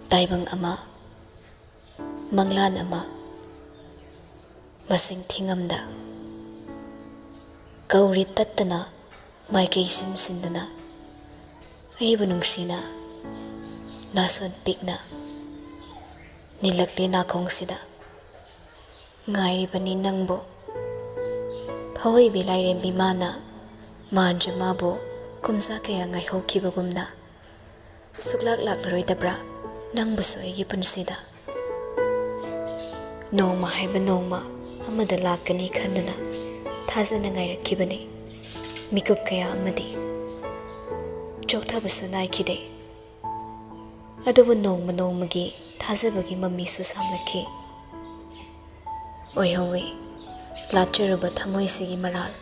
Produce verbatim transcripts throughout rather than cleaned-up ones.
ꯇꯥꯏꯕꯪ ꯑꯃ, ꯃꯪꯂꯥꯟ ꯑꯃ, ꯃꯁꯤꯡ ꯊꯤꯉꯝꯗ ꯀꯧꯔꯤ ꯇꯠꯇꯅ ꯃꯥꯏꯀꯩ ꯁꯤꯟ ꯁꯤꯟꯗꯨꯅ ꯑꯩꯕꯨ ꯅꯨꯡꯁꯤꯅ ꯅꯥꯁꯣꯟ ꯄꯤꯛꯅ ꯅꯤꯜꯂꯛꯂꯤ ꯅꯥꯀꯣꯡꯁꯤꯗ꯫ ꯉꯥꯏꯔꯤꯕꯅꯤ ꯅꯪꯕꯨ꯫ ꯐꯋꯥꯏꯕꯤ ꯂꯥꯏꯔꯦꯝꯕꯤ ꯃꯥꯅ ꯃꯥꯟꯖ ꯃꯥꯕꯨ ꯀꯨꯝꯖꯥ ꯀꯌꯥ ꯉꯥꯏꯍꯧꯈꯤꯕꯒꯨꯝꯅ ꯁꯨꯛꯂꯥꯛ ꯂꯥꯛꯂꯔꯣꯏꯗꯕ꯭ꯔꯥ ꯅꯪꯕꯨꯁꯨ ꯑꯩꯒꯤ ꯄꯨꯟꯁꯤꯗ? ꯅꯣꯡꯃ ꯍꯥꯏꯕ ꯅꯣꯡꯃ ꯑꯃꯗ ꯂꯥꯛꯀꯅꯤ ꯈꯟꯗꯨꯅ ꯊꯥꯖꯅ ꯉꯥꯏꯔꯛꯈꯤꯕꯅꯤ꯫ ꯃꯤꯀꯨꯞ ꯀꯌꯥ ꯑꯃꯗꯤ ꯆꯣꯛꯊꯕꯁꯨ ꯅꯥꯏꯈꯤꯗꯦ꯫ ꯑꯗꯨꯕꯨ ꯅꯣꯡꯃ ꯅꯣꯡꯃꯒꯤ ꯊꯥꯖꯕꯒꯤ ꯃꯃꯤꯁꯨ ꯁꯥꯝꯂꯛꯈꯤ꯫ ꯑꯣꯏꯍꯧꯋꯤ ꯂꯥꯠꯆꯔꯨꯕ ꯊꯃꯣꯏꯁꯤꯒꯤ ꯃꯔꯥꯜ꯫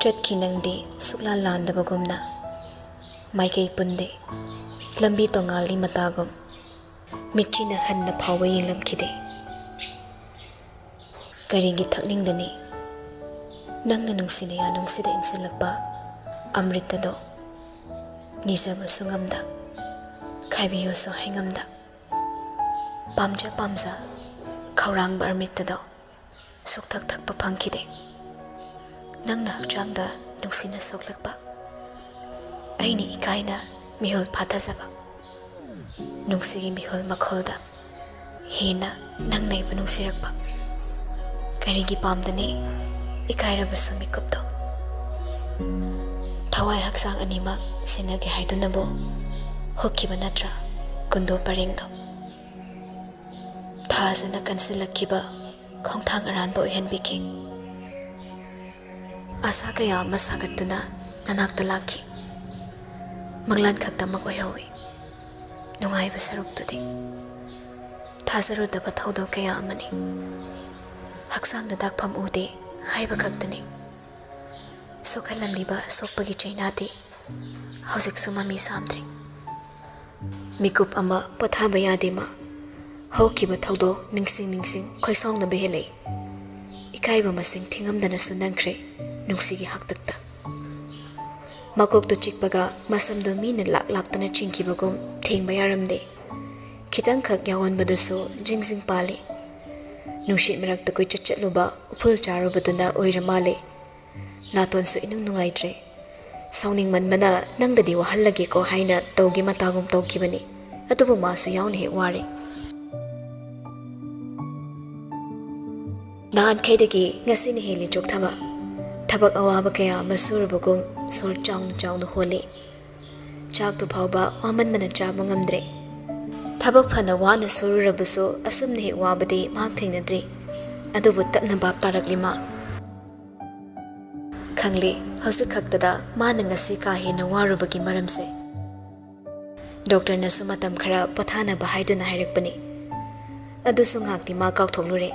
ꯆꯠꯈꯤ ꯅꯪꯗꯤ ꯁꯨꯛꯂꯥꯟ ꯂꯥꯟꯗꯕꯒꯨꯝꯅ꯫ ꯃꯥꯏꯀꯩ ꯄꯨꯟꯗꯦ, ꯂꯝꯕꯤ ꯇꯣꯉꯥꯜꯂꯤ ꯃꯇꯥꯒꯨꯝ꯫ ꯃꯤꯠꯆꯤꯅ ꯍꯟꯅ ꯐꯥꯎꯕ ꯌꯦꯡꯂꯝꯈꯤꯗꯦ꯫ ꯀꯔꯤꯒꯤ ꯊꯛꯅꯤꯡꯒꯅꯤ? ꯅꯪꯅ ꯅꯨꯡꯁꯤꯅ ꯌꯥꯅꯨꯡꯁꯤꯗ ꯏꯟꯁꯤꯜꯂꯛꯄ ꯑꯃ꯭ꯔꯤꯠꯇꯗꯣ ꯅꯤꯖꯕꯁꯨ ꯉꯝꯗ, ꯈꯥꯏꯕꯤꯌꯨꯁꯨ ꯍꯥꯏꯉꯝꯗ, ꯄꯥꯝꯖ ꯄꯥꯝꯖ ꯈꯧꯔꯥꯡꯕ ꯑꯃ꯭ꯔꯤꯠꯇꯗꯣ ꯁꯨꯛꯊꯛ ꯊꯛꯄ ꯐꯪꯈꯤꯗꯦ꯫ ꯅꯪꯅ ꯍꯛꯆꯥꯡꯗ ꯅꯨꯡꯁꯤꯅ ꯁꯣꯛꯂꯛꯄ, ꯑꯩꯅ ꯏꯀꯥꯏꯅ ꯃꯤꯍꯨꯜ ꯐꯥꯊꯖꯕ꯫ ꯅꯨꯡꯁꯤꯒꯤ ꯃꯤꯍꯨꯜ ꯃꯈꯣꯜꯗ ꯍꯦꯟꯅ ꯅꯪꯅ ꯑꯩꯕꯨ ꯅꯨꯡꯁꯤꯔꯛꯄ꯫ ꯀꯔꯤꯒꯤ ꯄꯥꯝꯗꯅꯤ ꯏꯀꯥꯏꯔꯕꯁꯨ ꯃꯤꯀꯨꯞꯇꯣ? ꯊꯋꯥꯏ ꯍꯛꯆꯥꯡ ꯑꯅꯤꯃꯛ ꯁꯤꯟꯅꯒꯦ ꯍꯥꯏꯗꯨꯅꯕꯨ ꯍꯨꯛꯈꯤꯕ ꯅꯠꯇ꯭ꯔꯥ ꯀꯨꯟꯗꯣ ꯄꯔꯦꯡꯗꯣ? ꯊꯥꯖꯅ ꯀꯟꯁꯤꯜꯂꯛꯈꯤꯕ ꯈꯣꯡꯊꯥꯡ ꯑꯔꯥꯟꯕ ꯑꯣꯏꯍꯟꯕꯤꯈꯤ꯫ ꯑꯁꯥ ꯀꯌꯥ ꯑꯃ ꯁꯥꯒꯠꯇꯨꯅ ꯅꯅꯥꯛꯇ ꯂꯥꯛꯈꯤ꯫ ꯃꯪꯂꯥꯟ ꯈꯛꯇꯃꯛ ꯑꯣꯏꯍꯧꯏ꯫ ꯅꯨꯡꯉꯥꯏꯕ ꯁꯔꯨꯛꯇꯨꯗꯤ ꯊꯥꯖꯔꯨꯗꯕ ꯊꯧꯗꯣꯛ ꯀꯌꯥ ꯑꯃꯅꯤ꯫ ꯍꯛꯆꯥꯡꯗ ꯗꯥꯛꯐꯝ ꯎꯗꯦ ꯍꯥꯏꯕ ꯈꯛꯇꯅꯤ꯫ ꯁꯣꯛꯍꯜꯂꯝꯂꯤꯕ ꯁꯣꯛꯄꯒꯤ ꯆꯩꯅꯥꯗꯤ ꯍꯧꯖꯤꯛꯁꯨ ꯃꯃꯤ ꯁꯥꯝꯗ꯭ꯔꯤ꯫ ꯃꯤꯀꯨꯞ ꯑꯃ ꯄꯣꯊꯥꯕ ꯌꯥꯗꯦ ꯃꯥ꯫ ꯍꯧꯈꯤꯕ ꯊꯧꯗꯣꯛ ꯅꯤꯡꯁꯤꯡ ꯅꯤꯡꯁꯤꯡ ꯈꯣꯏꯁꯥꯎꯅꯕ ꯍꯦꯜꯂꯛꯏ꯫ ꯏꯀꯥꯏꯕ ꯃꯁꯤꯡ ꯊꯤꯉꯝꯗꯅꯁꯨ ꯅꯝꯈ꯭ꯔꯦ ꯅꯨꯡꯁꯤꯒꯤ ꯍꯥꯛꯇꯛꯇ꯫ ꯃꯀꯣꯛꯇꯨ ꯆꯤꯛꯄꯒ ꯃꯁꯝꯗꯨ ꯃꯤꯅ ꯂꯥꯛ ꯂꯥꯛꯇꯅ ꯆꯤꯡꯈꯤꯕꯒꯨꯝ ꯊꯦꯡꯕ ꯌꯥꯔꯝꯗꯦ꯫ ꯈꯤꯇꯪꯈꯛ ꯌꯥꯎꯍꯟꯕꯗꯨꯁꯨ ꯖꯤꯡ ꯖꯤꯡ ꯄꯥꯜꯂꯤ꯫ ꯅꯨꯡꯁꯤꯠ ꯃꯔꯛꯇ ꯀꯣꯏꯆꯠ ꯆꯠꯂꯨꯕ ꯎꯐꯨꯜ ꯆꯥꯔꯨꯕꯗꯨꯅ ꯑꯣꯏꯔ ꯃꯥꯜꯂꯦ꯫ ꯅꯥꯇꯣꯟꯁꯨ ꯏꯅꯨꯡ ꯅꯨꯡꯉꯥꯏꯇ꯭ꯔꯦ꯫ ꯁꯥꯎꯅꯤꯡꯃꯟꯕꯅ "ꯅꯪꯗꯗꯤ ꯋꯥꯍꯜꯂꯒꯦꯀꯣ" ꯍꯥꯏꯅ ꯇꯧꯒꯦ ꯃꯇꯥꯒꯨꯝ ꯇꯧꯈꯤꯕꯅꯤ꯫ ꯑꯗꯨꯕꯨ ꯃꯥꯁꯨ ꯌꯥꯎꯅ ꯍꯦꯛ ꯋꯥꯔꯦ꯫ ꯅꯍꯥꯟꯈꯩꯗꯒꯤ ꯉꯁꯤꯅ ꯍꯦꯜꯂꯤ ꯆꯣꯛꯊꯕ꯫ ꯊꯕꯛ ꯑꯋꯥꯕ ꯀꯌꯥ ꯑꯃ ꯁꯨꯔꯨꯕꯒꯨꯝ ꯁꯣꯔ ꯆꯥꯎꯅ ꯆꯥꯎꯅ ꯍꯣꯜꯂꯤ꯫ ꯆꯥꯛꯇꯨ ꯐꯥꯎꯕ ꯋꯥꯃꯟꯕꯅ ꯆꯥꯕ ꯉꯝꯗ꯭ꯔꯦ꯫ ꯊꯕꯛ ꯐꯅ ꯋꯥꯅ ꯁꯨꯔꯨꯔꯕꯁꯨ ꯑꯁꯨꯝꯅ ꯍꯦꯛ ꯋꯥꯕꯗꯤ ꯃꯍꯥꯛ ꯊꯦꯡꯅꯗ꯭ꯔꯤ꯫ ꯑꯗꯨꯕꯨ ꯇꯞꯅ ꯚꯥꯞ ꯇꯥꯔꯛꯂꯤ ꯃꯥ꯫ ꯈꯪꯂꯦ, ꯍꯧꯖꯤꯛ ꯈꯛꯇꯗ ꯃꯥꯅ ꯉꯁꯤ ꯀꯥ ꯍꯦꯟꯅ ꯋꯥꯔꯨꯕꯒꯤ ꯃꯔꯝꯁꯦ꯫ ꯗꯣꯛꯇꯔꯅꯁꯨ ꯃꯇꯝ ꯈꯔ ꯄꯣꯊꯥꯅꯕ ꯍꯥꯏꯗꯨꯅ ꯍꯥꯏꯔꯛꯄꯅꯤ꯫ ꯑꯗꯨꯁꯨ ꯉꯥꯛꯇꯤ ꯃꯥ ꯀꯥꯎꯊꯣꯛꯂꯨꯔꯦ꯫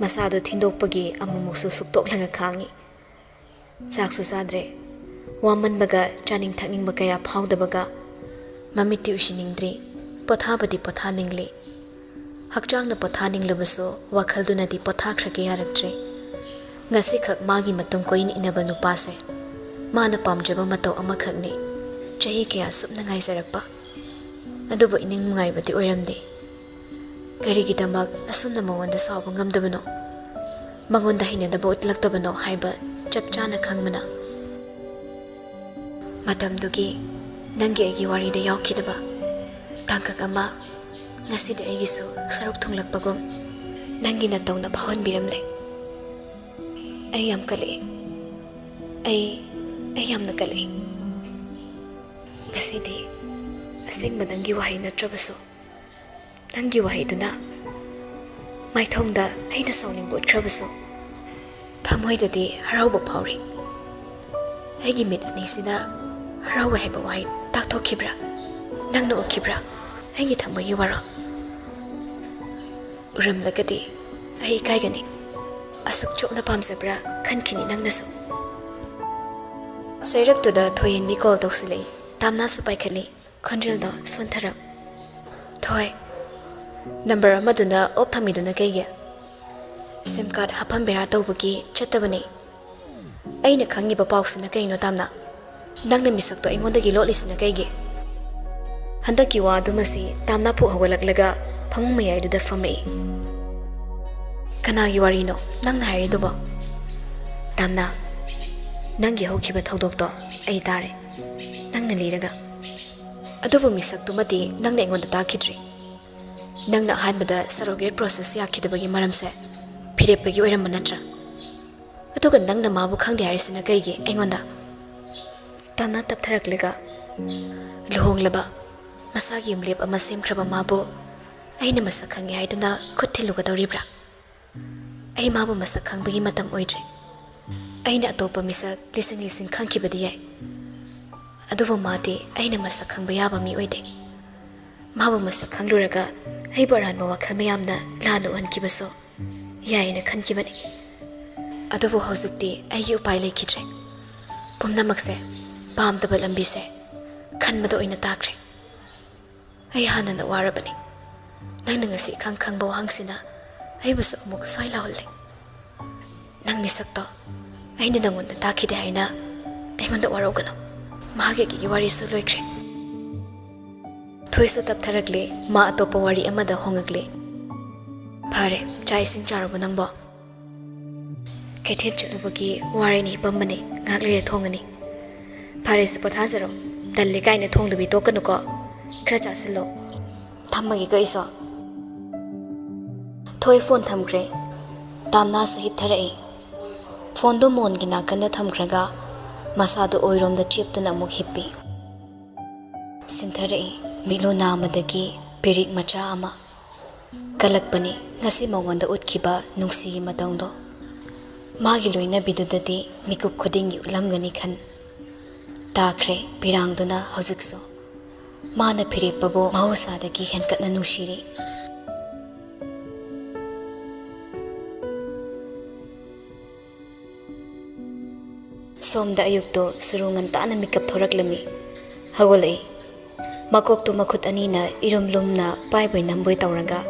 ꯃꯁꯥꯗꯨ ꯊꯤꯟꯗꯣꯛꯄꯒꯤ ꯑꯃꯨꯛꯃꯨꯛꯁꯨ ꯁꯨꯛꯇꯣꯛꯂꯒ ꯈꯥꯡꯉꯤ꯫ ꯆꯥꯛꯁꯨ ꯆꯥꯗ꯭ꯔꯦ꯫ ꯋꯥꯃꯟꯕꯒ ꯆꯥꯅꯤꯡ ꯊꯛꯅꯤꯡꯕ ꯀꯌꯥ ꯐꯥꯎꯗꯕꯒ ꯃꯃꯤꯠꯇꯤ ꯎꯏꯁꯤꯟꯅꯤꯡꯗ꯭ꯔꯤ꯫ ꯄꯣꯊꯥꯕꯗꯤ ꯄꯣꯊꯥꯅꯤꯡꯂꯤ꯫ ꯍꯛꯆꯥꯡꯅ ꯄꯣꯊꯥꯅꯤꯡꯂꯕꯁꯨ ꯋꯥꯈꯜꯗꯨꯅꯗꯤ ꯄꯣꯊꯥꯈ꯭ꯔꯒꯦ ꯌꯥꯔꯛꯇ꯭ꯔꯦ꯫ ꯉꯁꯤꯈꯛ ꯃꯥꯒꯤ ꯃꯇꯨꯡ ꯀꯣꯏꯅ ꯏꯟꯅꯕ ꯅꯨꯄꯥꯁꯦ ꯃꯥꯅ ꯄꯥꯝꯖꯕ ꯃꯇꯧ ꯑꯃꯈꯛꯅꯤ꯫ ꯆꯍꯤ ꯀꯌꯥ ꯁꯨꯞꯅ ꯉꯥꯏꯖꯔꯛꯄ꯫ ꯑꯗꯨꯕꯨ ꯏꯅꯤꯡ ꯅꯨꯡꯉꯥꯏꯕꯗꯤ ꯑꯣꯏꯔꯝꯗꯦ꯫ ꯀꯔꯤꯒꯤꯗꯃꯛ ꯑꯁꯨꯝꯅ ꯃꯉꯣꯟꯗ ꯁꯥꯎꯕ ꯉꯝꯗꯕꯅꯣ? ꯃꯉꯣꯟꯗ ꯍꯩꯅꯗꯕ ꯎꯠꯂꯛꯇꯕꯅꯣ ꯍꯥꯏꯕ ꯆꯞ ꯆꯥꯅ ꯈꯪꯕꯅ꯫ ꯃꯇꯝꯗꯨꯒꯤ ꯅꯪꯒꯤ ꯑꯩꯒꯤ ꯋꯥꯔꯤꯗ ꯌꯥꯎꯈꯤꯗꯕ ꯇꯥꯡꯀꯛ ꯑꯃ ꯉꯁꯤꯗꯤ ꯑꯩꯒꯤꯁꯨ ꯁꯔꯨꯛ ꯊꯨꯡꯂꯛꯄꯒꯨꯝ ꯅꯪꯒꯤ ꯅꯇꯧꯅ ꯐꯥꯎꯍꯟꯕꯤꯔꯝꯂꯦ꯫ ꯑꯩ ꯌꯥꯝ ꯀꯜꯂꯛꯑꯦ꯫ ꯑꯩ, ꯑꯩ ꯌꯥꯝꯅ ꯀꯜꯂꯛꯑꯦ꯫ ꯉꯁꯤꯗꯤ ꯑꯁꯦꯡꯕ ꯅꯪꯒꯤ ꯋꯥꯍꯩ ꯅꯠꯇ꯭ꯔꯕꯁꯨ, ꯅꯪꯒꯤ ꯋꯥꯍꯩꯗꯨꯅ ꯃꯥꯏꯊꯣꯡꯗ ꯑꯩꯅ ꯁꯥꯎꯅꯤꯡꯕ ꯎꯠꯈ꯭ꯔꯕꯁꯨ, ꯊꯃꯣꯏꯗꯗꯤ ꯍꯔꯥꯎꯕ ꯐꯥꯎꯔꯤ꯫ ꯑꯩꯒꯤ ꯃꯤꯠ ꯑꯅꯤꯁꯤꯅ ꯍꯔꯥꯎꯕ ꯍꯥꯏꯕ ꯋꯥꯍꯩ ꯇꯥꯛꯊꯣꯛꯈꯤꯕ꯭ꯔꯥ? ꯅꯪꯅ ꯎꯈꯤꯕ꯭ꯔꯥ ꯑꯩꯒꯤ ꯊꯃꯣꯏꯒꯤ ꯋꯥꯔꯣꯜ? ꯎꯔꯝꯂꯒꯗꯤ ꯑꯩ ꯏꯀꯥꯏꯒꯅꯤ꯫ ꯑꯁꯨꯛ ꯆꯣꯞꯅ ꯄꯥꯝꯖꯕ꯭ꯔꯥ ꯈꯟꯈꯤꯅꯤ ꯅꯪꯅꯁꯨ꯫ ꯆꯩꯔꯛꯇꯨꯗ ꯊꯣꯏꯍꯦꯟꯕꯤ ꯀꯣꯜ ꯇꯧꯁꯤꯜꯂꯛꯏ꯫ ꯇꯥꯝꯅꯥꯁꯨ ꯄꯥꯏꯈꯠꯂꯤ꯫ ꯈꯣꯟꯖꯦꯜꯗꯣ ꯁꯣꯟꯊꯔꯞ꯫ "ꯊꯣꯏ, ꯅꯝꯕꯔ ꯑꯃꯗꯨꯅ ꯑꯣꯐ ꯊꯝꯃꯤꯗꯨꯅ ꯀꯩꯒꯤ?" "ꯁꯤꯝ ꯀꯥꯔꯗ ꯍꯥꯞꯐꯝ ꯕꯦꯔꯥ ꯇꯧꯕꯒꯤ ꯆꯠꯇꯕꯅꯤ꯫ ꯑꯩꯅ ꯈꯪꯉꯤꯕ ꯄꯥꯎꯁꯤꯅ ꯀꯩꯅꯣ, ꯇꯥꯝꯅꯥ? ꯅꯪꯅ ꯃꯤꯁꯛꯇꯣ ꯑꯩꯉꯣꯟꯗꯒꯤ ꯂꯣꯠꯂꯤꯁꯤꯅ ꯀꯩꯒꯤ?" ꯍꯟꯗꯛꯀꯤ ꯋꯥ ꯑꯗꯨꯃꯁꯤ ꯇꯥꯝꯅꯥ ꯐꯨꯛ ꯍꯧꯒꯠꯂꯛꯂꯒ ꯐꯃꯨꯡ ꯃꯌꯥꯏꯗꯨꯗ ꯐꯝꯃꯛꯏ꯫ "ꯀꯅꯥꯒꯤ ꯋꯥꯔꯤꯅꯣ ꯅꯪꯅ ꯍꯥꯏꯔꯤꯗꯨꯕꯣ?" "ꯇꯥꯝꯅꯥ, ꯅꯪꯒꯤ ꯍꯧꯈꯤꯕ ꯊꯧꯗꯣꯛꯇꯣ ꯑꯩ ꯇꯥꯔꯦ, ꯅꯪꯅ ꯂꯤꯔꯒ꯫ ꯑꯗꯨꯕꯨ ꯃꯤꯁꯛꯇꯨꯃꯗꯤ ꯅꯪꯅ ꯑꯩꯉꯣꯟꯗ ꯇꯥꯛꯈꯤꯗ꯭ꯔꯤ꯫ ꯅꯪꯅ ꯑꯍꯥꯟꯕꯗ surrogate process ꯌꯥꯈꯤꯗꯕꯒꯤ ꯃꯔꯝꯁꯦ ꯐꯤꯔꯦꯞꯄꯒꯤ ꯑꯣꯏꯔꯝꯕ ꯅꯠꯇ꯭ꯔꯥ? ꯑꯗꯨꯒ ꯅꯪꯅ ꯃꯥꯕꯨ ꯈꯪꯗꯦ ꯍꯥꯏꯔꯤꯁꯤꯅ ꯀꯩꯒꯤ ꯑꯩꯉꯣꯟꯗ?" ꯇꯥꯝꯅꯥ ꯇꯞꯊꯔꯛꯂꯒ, "ꯂꯨꯍꯣꯡꯂꯕ, ꯃꯁꯥꯒꯤ ꯌꯨꯝꯂꯦꯞ ꯑꯃ ꯁꯦꯝꯈ꯭ꯔꯕ ꯃꯥꯕꯨ ꯑꯩꯅ ꯃꯁꯛ ꯈꯪꯉꯦ ꯍꯥꯏꯗꯨꯅ ꯈꯨꯠ ꯊꯤꯜꯂꯨꯒꯗꯧꯔꯤꯕ꯭ꯔꯥ? ꯑꯩ ꯃꯥꯕꯨ ꯃꯁꯛ ꯈꯪꯕꯒꯤ ꯃꯇꯝ ꯑꯣꯏꯗ꯭ꯔꯤ꯫ ꯑꯩꯅ ꯑꯇꯣꯞꯄ ꯃꯤꯁꯛ ꯂꯤꯁꯤꯡ ꯂꯤꯁꯤꯡ ꯈꯪꯈꯤꯕꯗꯤ ꯌꯥꯏ, ꯑꯗꯨꯕꯨ ꯃꯥꯗꯤ ꯑꯩꯅ ꯃꯁꯛ ꯈꯪꯕ ꯌꯥꯕ ꯃꯤ ꯑꯣꯏꯗꯦ꯫ ꯃꯥꯕꯨ ꯃꯁꯛ ꯈꯪꯂꯨꯔꯒ ꯑꯩꯕꯨ ꯑꯔꯥꯟꯕ ꯋꯥꯈꯜ ꯃꯌꯥꯝꯅ ꯂꯥꯟꯅ ꯎꯍꯟꯈꯤꯕꯁꯨ ꯌꯥꯏꯅ ꯈꯟꯈꯤꯕꯅꯤ꯫ ꯑꯗꯨꯕꯨ ꯍꯧꯖꯤꯛꯇꯤ ꯑꯩꯒꯤ ꯎꯄꯥꯏ ꯂꯩꯈꯤꯗ꯭ꯔꯦ꯫ ꯄꯨꯝꯅꯃꯛꯁꯦ ꯄꯥꯝꯗꯕ ꯂꯝꯕꯤꯁꯦ ꯈꯟꯕꯗ ꯑꯣꯏꯅ ꯇꯥꯈ꯭ꯔꯦ꯫ ꯑꯩ ꯍꯥꯟꯅꯅ ꯋꯥꯔꯕꯅꯤ꯫ ꯅꯪꯅ ꯉꯁꯤ ꯏꯈꯪ ꯈꯪꯕ ꯋꯥꯍꯪꯁꯤꯅ ꯑꯩꯕꯨꯁꯨ ꯑꯃꯨꯛ ꯁ꯭ꯋꯥꯏ ꯂꯥꯎꯍꯜꯂꯦ꯫ ꯅꯪ ꯃꯤꯁꯛꯇꯣ ꯑꯩꯅ ꯅꯪꯉꯣꯟꯗ ꯇꯥꯛꯈꯤꯗꯦ ꯍꯥꯏꯅ ꯑꯩꯉꯣꯟꯗ ꯋꯥꯔꯧꯒꯅꯨ꯫ ꯃꯍꯥꯛꯀꯤ ꯑꯩꯒꯤ ꯋꯥꯔꯤꯁꯨ ꯂꯣꯏꯈ꯭ꯔꯦ꯫" ꯊꯣꯏꯁꯨ ꯇꯞꯊꯔꯛꯂꯦ꯫ ꯃꯥ ꯑꯇꯣꯞꯄ ꯋꯥꯔꯤ ꯑꯃꯗ ꯍꯣꯡꯉꯛꯂꯦ꯫ "ꯐꯔꯦ, ꯆꯥꯛ ꯏꯁꯤꯡ ꯆꯥꯔꯕꯣ ꯅꯪꯕꯣ?" "ꯀꯩꯊꯦꯜ ꯆꯠꯂꯨꯕꯒꯤ ꯋꯥꯔꯦꯅ ꯍꯤꯞꯄꯝꯕꯅꯦ, ꯉꯥꯏꯍꯥꯛ ꯂꯩꯔ ꯊꯣꯡꯉꯅꯤ꯫" "ꯐꯔꯦꯁꯦ, ꯄꯣꯊꯥꯖꯔꯣ꯫ ꯇꯜꯂꯦ ꯀꯥꯏꯅ ꯊꯣꯡꯗꯕꯤ ꯇꯣꯛꯀꯅꯨꯀꯣ꯫ ꯈꯔ ꯆꯥꯁꯤꯜꯂꯣ꯫ ꯊꯝꯃꯒꯦꯀꯣ ꯑꯩꯁꯨ꯫" ꯊꯣꯏ ꯐꯣꯟ ꯊꯝꯈ꯭ꯔꯦ꯫ ꯇꯥꯝꯅꯥꯁꯨ ꯍꯤꯞꯊꯔꯛꯏ꯫ ꯐꯣꯟꯗꯣ ꯃꯣꯟꯒꯤ ꯅꯥꯀꯟꯗ ꯊꯝꯈ꯭ꯔꯒ ꯃꯁꯥꯗꯣ ꯑꯣꯏꯔꯣꯝꯗ ꯆꯦꯞꯇꯨꯅ ꯑꯃꯨꯛ ꯍꯤꯞꯄꯤ꯫ ꯁꯤꯟꯊꯔꯛꯏ꯫ ꯃꯤꯠꯂꯨ ꯅꯥꯝꯃꯗꯒꯤ ꯄꯤꯔꯤꯛ ꯃꯆꯥ ꯑꯃ ꯀꯜꯂꯛꯄꯅꯤ ꯉꯁꯤ ꯃꯉꯣꯟꯗ ꯎꯠꯈꯤꯕ ꯅꯨꯡꯁꯤꯒꯤ ꯃꯇꯧꯗꯣ꯫ ꯃꯥꯒꯤ ꯂꯣꯏꯅꯕꯤꯗꯨꯗꯗꯤ ꯃꯤꯀꯨꯞ ꯈꯨꯗꯤꯡꯒꯤ ꯎꯠꯂꯝꯒꯅꯤ ꯈꯟ꯫ ꯇꯥꯈ꯭ꯔꯦ ꯄꯤꯔꯥꯡꯗꯨꯅ ꯍꯧꯖꯤꯛꯁꯨ꯫ ꯃꯥꯅ ꯐꯤꯔꯦꯞꯄꯕꯨ ꯃꯍꯧꯁꯥꯗꯒꯤ ꯍꯦꯟꯀꯠꯅ ꯅꯨꯡꯁꯤꯔꯤ꯫ ꯁꯣꯝꯗ ꯑꯌꯨꯛꯇꯣ ꯁꯨꯔꯨ ꯉꯟꯇꯥꯅ ꯃꯤꯀꯞ ꯊꯣꯔꯛꯂꯝꯃꯤ꯫ ꯍꯧꯒꯠꯂꯛꯏ꯫ ꯃꯀꯣꯛꯇꯨ ꯃꯈꯨꯠ ꯑꯅꯤꯅ ꯏꯔꯨꯝ ꯂꯨꯝꯅ ꯄꯥꯏꯕꯣꯏ ꯅꯝꯕꯣꯏ ꯇꯧꯔꯒ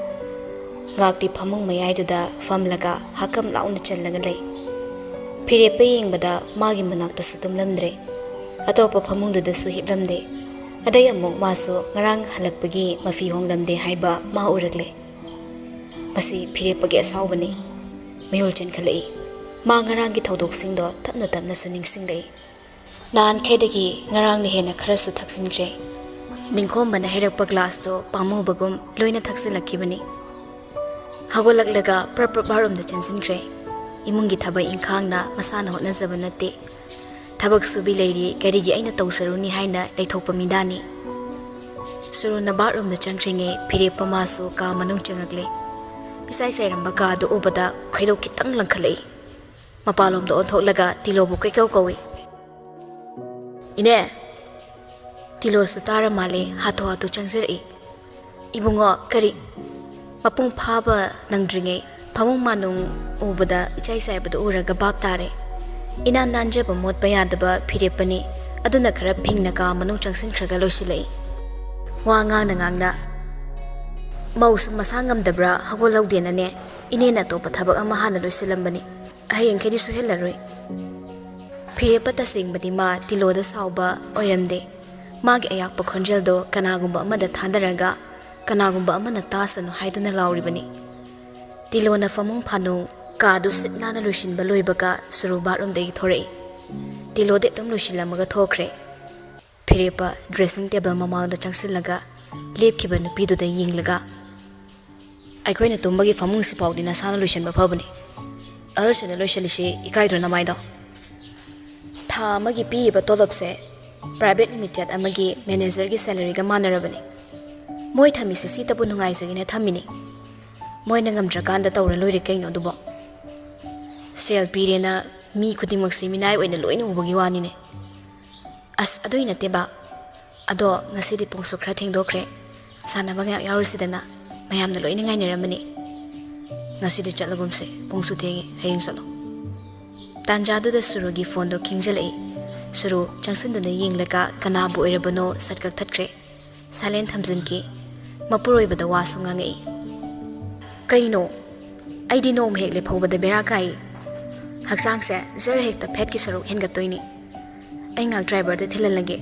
ꯉꯥꯛꯇꯤ ꯐꯃꯨꯡ ꯃꯌꯥꯏꯗꯨꯗ ꯐꯝꯂꯒ ꯍꯥꯀꯝ ꯂꯥꯎꯅ ꯆꯜꯂꯒ ꯂꯩ꯫ ꯐꯤꯔꯦꯞꯄ ꯌꯦꯡꯕꯗ ꯃꯥꯒꯤ ꯃꯅꯥꯛꯇꯁꯨ ꯇꯨꯝꯂꯝꯗ꯭ꯔꯦ꯫ ꯑꯇꯣꯞꯄ ꯐꯃꯨꯡꯗꯨꯗꯁꯨ ꯍꯤꯞꯂꯝꯗꯦ꯫ ꯑꯗꯩ ꯑꯃꯨꯛ ꯃꯥꯁꯨ ꯉꯔꯥꯡ ꯍꯜꯂꯛꯄꯒꯤ ꯃꯐꯤ ꯍꯣꯡꯂꯝꯗꯦ ꯍꯥꯏꯕ ꯃꯥ ꯎꯔꯛꯂꯦ꯫ ꯃꯁꯤ ꯐꯤꯔꯦꯞꯄꯒꯤ ꯑꯁꯥꯎꯕꯅꯤ꯫ ꯃꯤꯍꯨꯜ ꯆꯦꯟꯈꯠꯂꯛꯏ꯫ ꯃꯥ ꯉꯔꯥꯡꯒꯤ ꯊꯧꯗꯣꯛꯁꯤꯡꯗꯣ ꯇꯞꯅ ꯇꯞꯅꯁꯨ ꯅꯤꯡꯁꯤꯡꯂꯛꯏ꯫ ꯅꯍꯥꯟꯈꯩꯗꯒꯤ ꯉꯔꯥꯡꯅ ꯍꯦꯟꯅ ꯈꯔꯁꯨ ꯊꯛꯆꯤꯟꯈ꯭ꯔꯦ꯫ ꯅꯤꯡꯈꯣꯝꯕꯅ ꯍꯩꯔꯛꯄ ꯒ꯭ꯂꯥꯁꯇꯣ ꯄꯥꯝꯃꯨꯕꯒꯨꯝ ꯂꯣꯏꯅ ꯊꯛꯆꯤꯜꯂꯛꯈꯤꯕꯅꯤ꯫ ꯍꯧꯒꯠꯂꯛꯂꯒ ꯄ꯭ꯔꯞ ꯄ꯭ꯔꯞ ꯕꯥꯠꯔꯨꯝꯗ ꯆꯦꯟꯁꯤꯟꯈ꯭ꯔꯦ꯫ ꯏꯃꯨꯡꯒꯤ ꯊꯕꯛ ꯏꯪꯈꯥꯡꯅ ꯃꯁꯥꯅ ꯍꯣꯠꯅꯖꯕ ꯅꯠꯇꯦ꯫ ꯊꯕꯛ ꯁꯨꯕꯤ ꯂꯩꯔꯤ, ꯀꯔꯤꯒꯤ ꯑꯩꯅ ꯇꯧꯖꯔꯨꯅꯤ ꯍꯥꯏꯅ ꯂꯩꯊꯣꯛꯄ ꯃꯤꯗꯥꯅꯤ꯫ ꯁꯨꯔꯨꯅ ꯕꯥꯠꯔꯨꯝꯗ ꯆꯪꯈ꯭ꯔꯤꯉꯩ ꯐꯤꯔꯦꯞꯄ ꯃꯥꯁꯨ ꯀꯥ ꯃꯅꯨꯡ ꯆꯪꯉꯛꯂꯦ꯫ ꯏꯆꯥꯏ ꯆꯥꯏꯔꯝꯕ ꯀꯥꯗꯨ ꯎꯕꯗ ꯈꯣꯏꯗꯧ ꯈꯤꯇꯪ ꯂꯪꯈꯠꯂꯛꯏ꯫ ꯃꯄꯥꯟꯂꯣꯝꯗ ꯑꯣꯟꯊꯣꯛꯂꯒ ꯇꯤꯂꯣꯕꯨ ꯀꯣꯏꯀꯧ ꯀꯧꯏ꯫ "ꯏꯅꯦ!" ꯇꯤꯂꯣꯁꯨ ꯇꯥꯔ ꯃꯥꯜꯂꯦ, ꯍꯥꯊꯨ ꯍꯥꯊꯨ ꯆꯪꯖꯔꯛꯏ꯫ "ꯏꯕꯨꯡꯉꯣ, ꯀꯔꯤ?" ꯃꯄꯨꯡ ꯐꯥꯕ ꯅꯪꯗ꯭ꯔꯤꯉꯩ ꯐꯃꯨꯡ ꯃꯥꯅꯨꯡ ꯎꯕꯗ ꯏꯆꯥꯏ ꯆꯥꯏꯕꯗꯨ ꯎꯔꯒ ꯚꯥꯞ ꯇꯥꯔꯦ꯫ ꯏꯅꯥꯟ ꯅꯥꯟꯖꯕ ꯃꯣꯠꯄ ꯌꯥꯗꯕ ꯐꯤꯔꯦꯞꯄꯅꯤ, ꯑꯗꯨꯅ ꯈꯔ ꯐꯤꯡꯅ ꯀꯥ ꯃꯅꯨꯡ ꯆꯪꯁꯤꯟꯈ꯭ꯔꯒ ꯂꯣꯏꯁꯤꯜꯂꯛꯏ꯫ ꯋꯥ ꯉꯥꯡꯅ ꯉꯥꯡꯅ, "ꯃꯧꯁꯨ ꯃꯁꯥ ꯉꯝꯗꯕ꯭ꯔꯥ ꯍꯧꯒꯠꯍꯧꯗꯦꯅꯅꯦ, ꯏꯅꯦꯅ ꯑꯇꯣꯞꯄ ꯊꯕꯛ ꯑꯃ ꯍꯥꯟꯅ ꯂꯣꯏꯁꯤꯜꯂꯝꯕꯅꯤ, ꯍꯌꯦꯡꯈꯩꯗꯤ ꯁꯣꯏꯍꯜꯂꯔꯣꯏ"꯫ ꯐꯤꯔꯦꯞꯄ ꯇꯁꯦꯡꯕꯗꯤ ꯃꯥ ꯇꯤꯂꯣꯗ ꯁꯥꯎꯕ ꯑꯣꯏꯔꯝꯗꯦ꯫ ꯃꯥꯒꯤ ꯑꯌꯥꯛꯄ ꯈꯣꯟꯖꯦꯜꯗꯣ ꯀꯅꯥꯒꯨꯝꯕ ꯑꯃꯗ ꯊꯥꯗꯔꯒ ꯀꯅꯥꯒꯨꯝꯕ ꯑꯃꯅ ꯇꯥꯁꯅꯨ ꯍꯥꯏꯗꯨꯅ ꯂꯥꯎꯔꯤꯕꯅꯤ꯫ ꯇꯤꯂꯣꯅ ꯐꯃꯨꯡ ꯐꯥꯅꯨꯡ ꯀꯥꯗꯨ ꯁꯤꯠ ꯅꯥꯟꯅ ꯂꯣꯏꯁꯤꯟꯕ ꯂꯣꯏꯕꯒ ꯁꯨꯔꯨ ꯕꯥꯠꯔꯨꯝꯗꯒꯤ ꯊꯣꯔꯛꯏ꯫ ꯇꯤꯂꯣꯗꯤ ꯑꯗꯨꯝ ꯂꯣꯏꯁꯤꯜꯂꯝꯃꯒ ꯊꯣꯛꯈ꯭ꯔꯦ꯫ ꯐꯤꯔꯦꯞꯄ ꯗ꯭ꯔꯦꯁꯤꯡ ꯇꯦꯕꯜ ꯃꯃꯥꯡꯗ ꯆꯪꯁꯤꯜꯂꯒ ꯂꯦꯞꯈꯤꯕ ꯅꯨꯄꯤꯗꯨꯗ ꯌꯦꯡꯂꯒ, "ꯑꯩꯈꯣꯏꯅ ꯇꯨꯝꯕꯒꯤ ꯐꯃꯨꯡꯁꯤ ꯐꯥꯎꯗꯤ ꯅꯁꯥꯅ ꯂꯣꯏꯁꯤꯟꯕ ꯐꯕꯅꯤ꯫ ꯑꯍꯜꯁꯤꯅ ꯂꯣꯏꯁꯤꯜꯂꯤꯁꯤ ꯏꯀꯥꯏꯗ꯭ꯔꯣ ꯅꯃꯥꯏꯗꯣ?" ꯊꯥ ꯑꯃꯒꯤ ꯄꯤꯔꯤꯕ ꯇꯣꯂꯣꯞꯁꯦ ꯄ꯭ꯔꯥꯏꯚꯦꯠ ꯂꯤꯃꯤꯇꯦꯠ ꯑꯃꯒꯤ ꯃꯦꯅꯦꯖꯔꯒꯤ ꯁꯦꯂꯔꯤꯒ ꯃꯥꯟꯅꯔꯕꯅꯤ꯫ ꯃꯣꯏ ꯊꯝꯃꯤꯁꯦ ꯁꯤꯇꯕꯨ ꯅꯨꯡꯉꯥꯏꯖꯒꯦꯅ ꯊꯝꯃꯤꯅꯤ꯫ ꯃꯣꯏꯅ ꯉꯝꯗ꯭ꯔꯀꯥꯟꯗ ꯇꯧꯔ ꯂꯣꯏꯔꯦ ꯀꯩꯅꯣ ꯑꯗꯨꯕꯣ꯫ ꯁꯦꯜ ꯄꯤꯔꯦꯅ ꯃꯤ ꯈꯨꯗꯤꯡꯃꯛꯁꯤ ꯃꯤꯅꯥꯏ ꯑꯣꯏꯅ ꯂꯣꯏꯅ ꯎꯕꯒꯤ ꯋꯥꯅꯤꯅꯦ꯫ ꯑꯁ, ꯑꯗꯨꯏ ꯅꯠꯇꯦꯕ꯫ ꯑꯗꯣ ꯉꯁꯤꯗꯤ ꯄꯨꯡꯁꯨ ꯈꯔ ꯊꯦꯡꯗꯣꯛꯈ꯭ꯔꯦ꯫ ꯁꯥꯟꯅꯕ ꯉꯥꯏꯍꯥꯛ ꯌꯥꯎꯔꯨꯁꯤꯗꯅ꯫ ꯃꯌꯥꯝꯅ ꯂꯣꯏꯅ ꯉꯥꯏꯅꯔꯝꯃꯅꯤ꯫ ꯉꯁꯤꯗꯤ ꯆꯠꯂꯒꯨꯝꯁꯦ꯫ ꯄꯨꯡꯁꯨ ꯊꯦꯡꯉꯦ꯫ ꯍꯌꯦꯡ ꯆꯠꯂꯣ꯫ ꯇꯥꯟꯖꯥꯗꯨꯗ ꯁꯨꯔꯨꯒꯤ ꯐꯣꯟꯗꯣ ꯈꯤꯡꯖꯤꯜꯂꯛꯏ꯫ ꯁꯨꯔꯨ ꯆꯪꯁꯤꯟꯗꯨꯅ ꯌꯦꯡꯂꯒ ꯀꯅꯥꯕꯨ ꯑꯣꯏꯔꯕꯅꯣ ꯁꯠ ꯀꯛꯊꯠꯈ꯭ꯔꯦ꯫ ꯁꯥꯏꯂꯦꯟ ꯊꯝꯖꯤꯟꯈꯤ꯫ ꯃꯄꯨꯔꯣꯏꯕꯗ ꯋꯥꯁꯨ ꯉꯥꯡꯉꯛꯏ꯫ "ꯀꯩꯅꯣ? ꯑꯩꯗꯤ ꯅꯣꯡꯃ ꯍꯦꯛ ꯂꯦꯞꯍꯧꯕꯗ ꯕꯦꯔꯥ ꯀꯥꯏ꯫ ꯍꯛꯆꯥꯡꯁꯦ ꯖꯔ ꯍꯦꯛꯇ ꯐꯦꯠꯀꯤ ꯁꯔꯨꯛ ꯍꯦꯟꯒꯠꯇꯣꯏꯅꯤ꯫ ꯑꯩ ꯉꯥꯛ ꯗ꯭ꯔꯥꯏꯚꯔꯗ ꯊꯤꯜꯍꯜꯂꯒꯦ꯫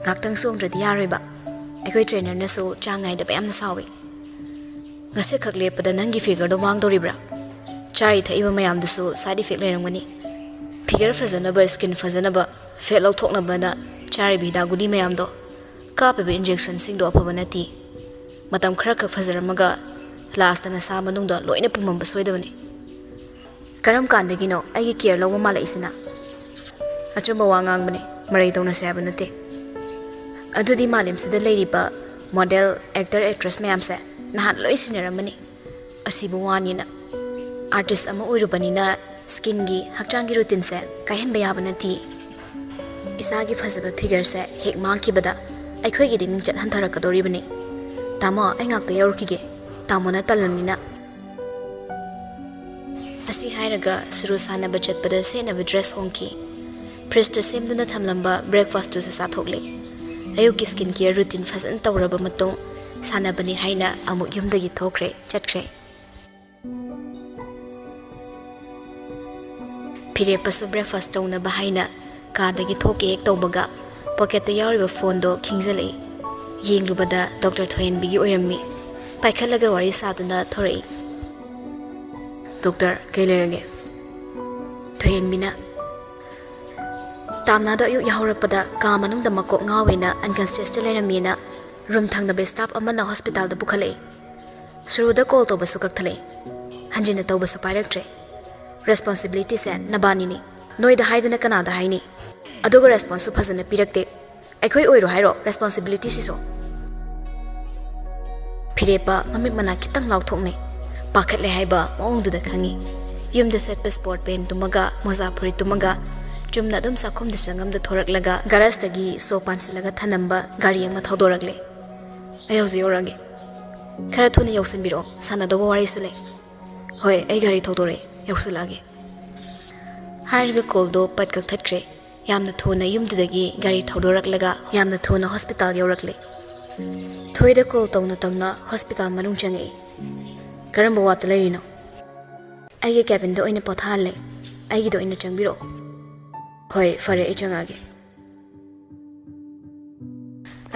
ꯉꯥꯛꯇꯪ ꯆꯣꯡꯗ꯭ꯔꯗꯤ ꯌꯥꯔꯣꯏꯕ꯫ ꯑꯩꯈꯣꯏ trainerꯅꯁꯨ ꯆꯥꯡ ꯅꯥꯏꯗꯕ ꯌꯥꯝꯅ ꯁꯥꯎꯏ꯫ "ꯉꯁꯤꯈꯛ ꯂꯦꯞꯄꯗ ꯅꯪꯒꯤ figureꯗꯣ ꯃꯥꯡꯗꯧꯔꯤꯕ꯭ꯔꯥ? ꯆꯥꯔꯤ ꯊꯛꯏꯕ ꯃꯌꯥꯝꯗꯨꯁꯨ side effect ꯂꯩꯔꯝꯒꯅꯤ꯫ Figure ꯐꯖꯅꯕ, skin ꯐꯖꯅꯕ, fat ꯂꯧꯊꯣꯛꯅꯕꯅ ꯆꯥꯔꯤꯕ ꯍꯤꯗꯥꯛ ꯒꯨꯂꯤ ꯃꯌꯥꯝꯗꯣ, ꯀꯥꯞꯄꯤꯕ injectionꯁꯤꯡꯗꯣ ꯑꯐꯕ ꯅꯠꯇꯦ꯫ ꯃꯇꯝ ꯈꯔꯈꯛ ꯐꯖꯔꯝꯃꯒ lastꯇ ꯅꯁꯥ ꯃꯅꯨꯡꯗ ꯂꯣꯏꯅ ꯄꯨꯝꯃꯝꯕ ꯁꯣꯏꯗꯕꯅꯤ꯫ ꯀꯔꯝ ꯀꯥꯟꯗꯒꯤꯅꯣ ꯑꯩꯒꯤ care ꯂꯧꯕ ꯃꯥꯜꯂꯛꯏꯁꯤꯅ?" "ꯑꯆꯨꯝꯕ ꯋꯥ ꯉꯥꯡꯕꯅꯦ, ꯃꯔꯩ ꯇꯧꯅꯁꯦ ꯍꯥꯏꯕ ꯅꯠꯇꯦ꯫ ꯑꯗꯨꯗꯤ ꯃꯥꯂꯦꯝꯁꯤꯗ ꯂꯩꯔꯤꯕ model, actor, actress ꯃꯌꯥꯝꯁꯦ ꯅꯍꯥꯟ ꯂꯣꯏ ꯁꯤꯟꯅꯔꯝꯃꯅꯤ꯫ ꯑꯁꯤꯕꯨ ꯋꯥꯅꯤꯅ꯫ Artist ꯑꯃ ꯑꯣꯏꯔꯨꯕꯅꯤꯅ skinꯒꯤ, ꯍꯛꯆꯥꯡꯒꯤ routineꯁꯦ ꯀꯥꯏꯍꯟꯕ ꯌꯥꯕ ꯅꯠꯇꯦ꯫ ꯏꯁꯥꯒꯤ ꯐꯖꯕ figureꯁꯦ ꯍꯦꯛ ꯃꯥꯡꯈꯤꯕꯗ ꯑꯩꯈꯣꯏꯒꯤꯗꯤ ꯃꯤꯡꯆꯠ ꯍꯟꯊꯔꯛꯀꯗꯧꯔꯤꯕꯅꯤ꯫ ꯇꯥꯃꯣ, ꯑꯩ ꯉꯥꯛꯇ ꯌꯧꯔꯨꯈꯤꯒꯦ꯫ ꯇꯥꯃꯣꯅ ꯇꯜꯂꯝꯅꯤꯅ꯫" ꯑꯁꯤ ꯍꯥꯏꯔꯒ ꯁꯨꯔꯨ ꯁꯥꯟꯅꯕ ꯆꯠꯄꯗ ꯁꯦꯠꯅꯕ dress ꯍꯣꯡꯈꯤ꯫ Fridgeꯇ ꯁꯦꯝꯗꯨꯅ ꯊꯝꯂꯝꯕ breakfastꯇꯨꯁꯨ ꯆꯥꯊꯣꯛꯂꯦ꯫ ꯑꯌꯨꯛꯀꯤ skin care routine ꯐꯖꯅ ꯇꯧꯔꯕ ꯃꯇꯨꯡ, ꯁꯥꯟꯅꯕꯅꯤ ꯍꯥꯏꯅ ꯑꯃꯨꯛ ꯌꯨꯝꯗꯒꯤ ꯊꯣꯛꯈ꯭ꯔꯦ, ꯆꯠꯈ꯭ꯔꯦ꯫ ꯐꯤꯔꯦꯞꯄꯁꯨ breakfast ꯇꯧꯅꯕ ꯍꯥꯏꯅ ꯀꯥꯗꯒꯤ ꯊꯣꯛꯀꯦ ꯍꯦꯛ ꯇꯧꯕꯒ, pocketꯇ ꯌꯥꯎꯔꯤꯕ phoneꯗꯣ ꯈꯤꯡꯖꯤꯜꯂꯛꯏ꯫ ꯌꯦꯡꯂꯨꯕꯗ Doctor ꯊꯣꯏꯍꯟꯕꯤꯒꯤ ꯑꯣꯏꯔꯝꯃꯤ꯫ ꯄꯥꯏꯈꯠꯂꯒ ꯋꯥꯔꯤ ꯁꯥꯗꯨꯅ ꯊꯣꯔꯛꯏ꯫ "Doctor, ꯀꯩ ꯂꯩꯔꯒꯦ?" ꯊꯣꯏꯍꯟꯕꯤꯅ, "ꯇꯥꯝꯅꯥꯗꯣ ꯑꯌꯨꯛ ꯌꯥꯍꯧꯔꯛꯄꯗ ꯀꯥ ꯃꯅꯨꯡꯗ ꯃꯀꯣꯛ ꯉꯥꯎꯋꯦꯅ unconsciousꯇ ꯂꯩꯔꯝꯃꯦꯅ room ꯊꯪꯅꯕ staff ꯑꯃꯅ hospitalꯗ ꯄꯨꯈꯠꯂꯛꯏ꯫ ꯁꯨꯔꯨꯗ call ꯇꯧꯕꯁꯨ ꯀꯛꯊꯠꯂꯛꯏ꯫ ꯍꯟꯖꯤꯟꯅ ꯇꯧꯕꯁꯨ ꯄꯥꯏꯔꯛꯇ꯭ꯔꯦ꯫ Responsibilityꯁꯦ ꯅꯕꯥꯅꯤꯅꯤ꯫ ꯅꯣꯏꯗ ꯍꯥꯏꯗꯅ ꯀꯅꯥꯗ ꯍꯥꯏꯅꯤ? ꯑꯗꯨꯒ responseꯁꯨ ꯐꯖꯅ ꯄꯤꯔꯛꯇꯦ꯫ ꯑꯩꯈꯣꯏ ꯑꯣꯏꯔꯣ ꯍꯥꯏꯔꯣ responsibilityꯁꯤꯁꯨ?" ꯐꯤꯔꯦꯞꯄ ꯃꯃꯤꯠ ꯃꯅꯥ ꯈꯤꯇꯪ ꯂꯥꯎꯊꯣꯛꯅꯩ꯫ ꯄꯥꯈꯠꯂꯦ ꯍꯥꯏꯕ ꯃꯑꯣꯡꯗꯨꯗ ꯈꯪꯉꯤ꯫ ꯌꯨꯝꯗ ꯁꯦꯠꯄ sport pantꯇꯨꯃꯒ ꯃꯣꯖꯥ ꯐꯨꯔꯤꯠꯇꯨꯃꯒ ꯆꯨꯝꯅ ꯑꯗꯨꯝ ꯆꯥꯛꯈꯨꯝꯗ ꯆꯪꯉꯝꯗ ꯊꯣꯔꯛꯂꯒ garageꯇꯒꯤ ꯁꯣ ꯄꯥꯟꯁꯤꯜꯂꯒ ꯊꯅꯝꯕ ꯒꯥꯔꯤ ꯑꯃ ꯊꯧꯗꯣꯔꯛꯂꯦ꯫ "ꯑꯩ ꯍꯧꯖꯤꯛ ꯌꯧꯔꯛꯑꯒꯦ꯫ ꯈꯔ ꯊꯨꯅ ꯌꯧꯁꯤꯟꯕꯤꯔꯛꯑꯣ, ꯁꯥꯟꯅꯗꯧꯕ ꯋꯥꯔꯤꯁꯨ ꯂꯩ꯫" "ꯍꯣꯏ, ꯑꯩ ꯒꯥꯔꯤ ꯊꯧꯗꯣꯔꯛꯑꯦ, ꯌꯧꯁꯤꯜꯂꯛꯑꯒꯦ꯫" ꯍꯥꯏꯔꯒ callꯗꯣ ꯄꯠ ꯀꯛꯊꯠꯈ꯭ꯔꯦ꯫ ꯌꯥꯝꯅ ꯊꯨꯅ ꯌꯨꯝꯗꯨꯗꯒꯤ ꯒꯥꯔꯤ ꯊꯧꯗꯣꯔꯛꯂꯒ ꯌꯥꯝꯅ ꯊꯨꯅ hospital ꯌꯧꯔꯛꯂꯦ꯫ ꯊꯣꯏꯗ call ꯇꯧꯅ ꯇꯧꯅ hospital ꯃꯅꯨꯡ ꯆꯪꯉꯛꯏ꯫ "ꯀꯔꯝꯕ wardꯇ ꯂꯩꯔꯤꯅꯣ?" "ꯑꯩꯒꯤ cabinꯗ ꯑꯣꯏꯅ ꯄꯣꯊꯥꯍꯜꯂꯦ꯫ ꯑꯩꯒꯤꯗ ꯑꯣꯏꯅ ꯆꯪꯕꯤꯔꯛꯑꯣ꯫" "ꯍꯣꯏ, ꯐꯔꯦ, ꯑꯩ ꯆꯪꯉꯛꯑꯒꯦ꯫"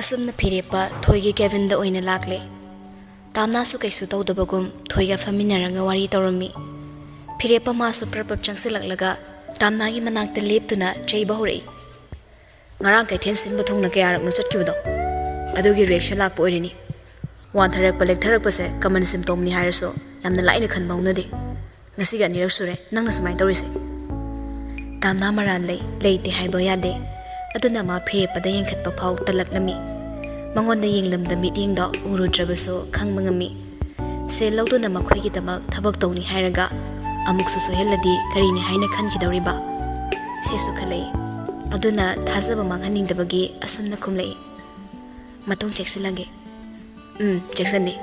ꯑꯁꯨꯝꯅ ꯐꯤꯔꯦꯞꯄ ꯊꯣꯏꯒꯤ cabinꯗ ꯑꯣꯏꯅ ꯂꯥꯛꯂꯦ꯫ ꯇꯥꯝꯅꯥꯁꯨ ꯀꯩꯁꯨ ꯇꯧꯗꯕꯒꯨꯝ ꯊꯣꯏꯒ ꯐꯝꯃꯤꯟꯅꯔꯒ ꯋꯥꯔꯤ ꯇꯧꯔꯝꯃꯤ꯫ ꯐꯤꯔꯦꯞꯄ ꯃꯥꯁꯨ ꯄ꯭ꯔꯞ ꯄ꯭ꯔꯞ ꯆꯪꯁꯤꯜꯂꯛꯂꯒ ꯇꯥꯝꯅꯥꯒꯤ ꯃꯅꯥꯛꯇ ꯂꯦꯞꯇꯨꯅ ꯆꯩꯕ ꯍꯧꯔꯛꯏ꯫ "ꯉꯔꯥꯡ ꯀꯩꯊꯦꯜ ꯁꯤꯟꯕ ꯊꯨꯡꯅ ꯀꯌꯥꯔꯛꯅꯣ ꯆꯠꯈꯤꯕꯗꯣ? ꯑꯗꯨꯒꯤ reaction ꯂꯥꯛꯄ ꯑꯣꯏꯔꯤꯅꯤ꯫ ꯋꯥꯟꯊꯔꯛꯄ ꯂꯦꯛꯊꯔꯛꯄꯁꯦ common symptomꯅꯤ ꯍꯥꯏꯔꯁꯨ ꯌꯥꯝꯅ ꯂꯥꯏꯅ ꯈꯟꯕ ꯍꯧꯅꯗꯦ꯫ ꯉꯁꯤꯒꯤ ꯑꯅꯤꯔꯛ ꯁꯨꯔꯦ ꯅꯪꯅ ꯁꯨꯃꯥꯏꯅ ꯇꯧꯔꯤꯁꯦ꯫" ꯇꯥꯝꯅꯥ ꯃꯔꯥꯜ ꯂꯩ, ꯂꯩꯇꯦ ꯍꯥꯏꯕ ꯌꯥꯗꯦ꯫ ꯑꯗꯨꯅ ꯃꯥ ꯐꯤꯔꯦꯞꯄꯗ ꯌꯦꯡꯈꯠꯄ ꯐꯥꯎ ꯇꯜꯂꯛꯂꯝꯃꯤ꯫ ꯃꯉꯣꯟꯗ ꯌꯦꯡꯂꯝꯗ ꯃꯤꯠꯌꯦꯡꯗꯣ ꯎꯔꯨꯗ꯭ꯔꯕꯁꯨ ꯈꯪꯕ ꯉꯝꯃꯤ꯫ ꯁꯦꯜ ꯂꯧꯗꯨꯅ ꯃꯈꯣꯏꯒꯤꯗꯃꯛ ꯊꯕꯛ ꯇꯧꯅꯤ ꯍꯥꯏꯔꯒ ꯑꯃꯨꯛꯁꯨ ꯁꯣꯏꯍꯜꯂꯗꯤ ꯀꯔꯤꯅꯤ ꯍꯥꯏꯅ ꯈꯟꯈꯤꯗꯧꯔꯤꯕ? ꯁꯤꯁꯨ ꯈꯜꯂꯛꯏ꯫ ꯑꯗꯨꯅ ꯊꯥꯖꯕ ꯃꯥꯡꯍꯟꯅꯤꯡꯗꯕꯒꯤ ꯑꯁꯨꯝꯅ ꯈꯨꯝꯂꯛꯏ꯫ "ꯃꯇꯨꯡ ꯆꯦꯛꯁꯤꯜꯂꯒꯦ꯫" "ꯎꯝ, ꯆꯦꯛꯁꯤꯟꯅꯤ꯫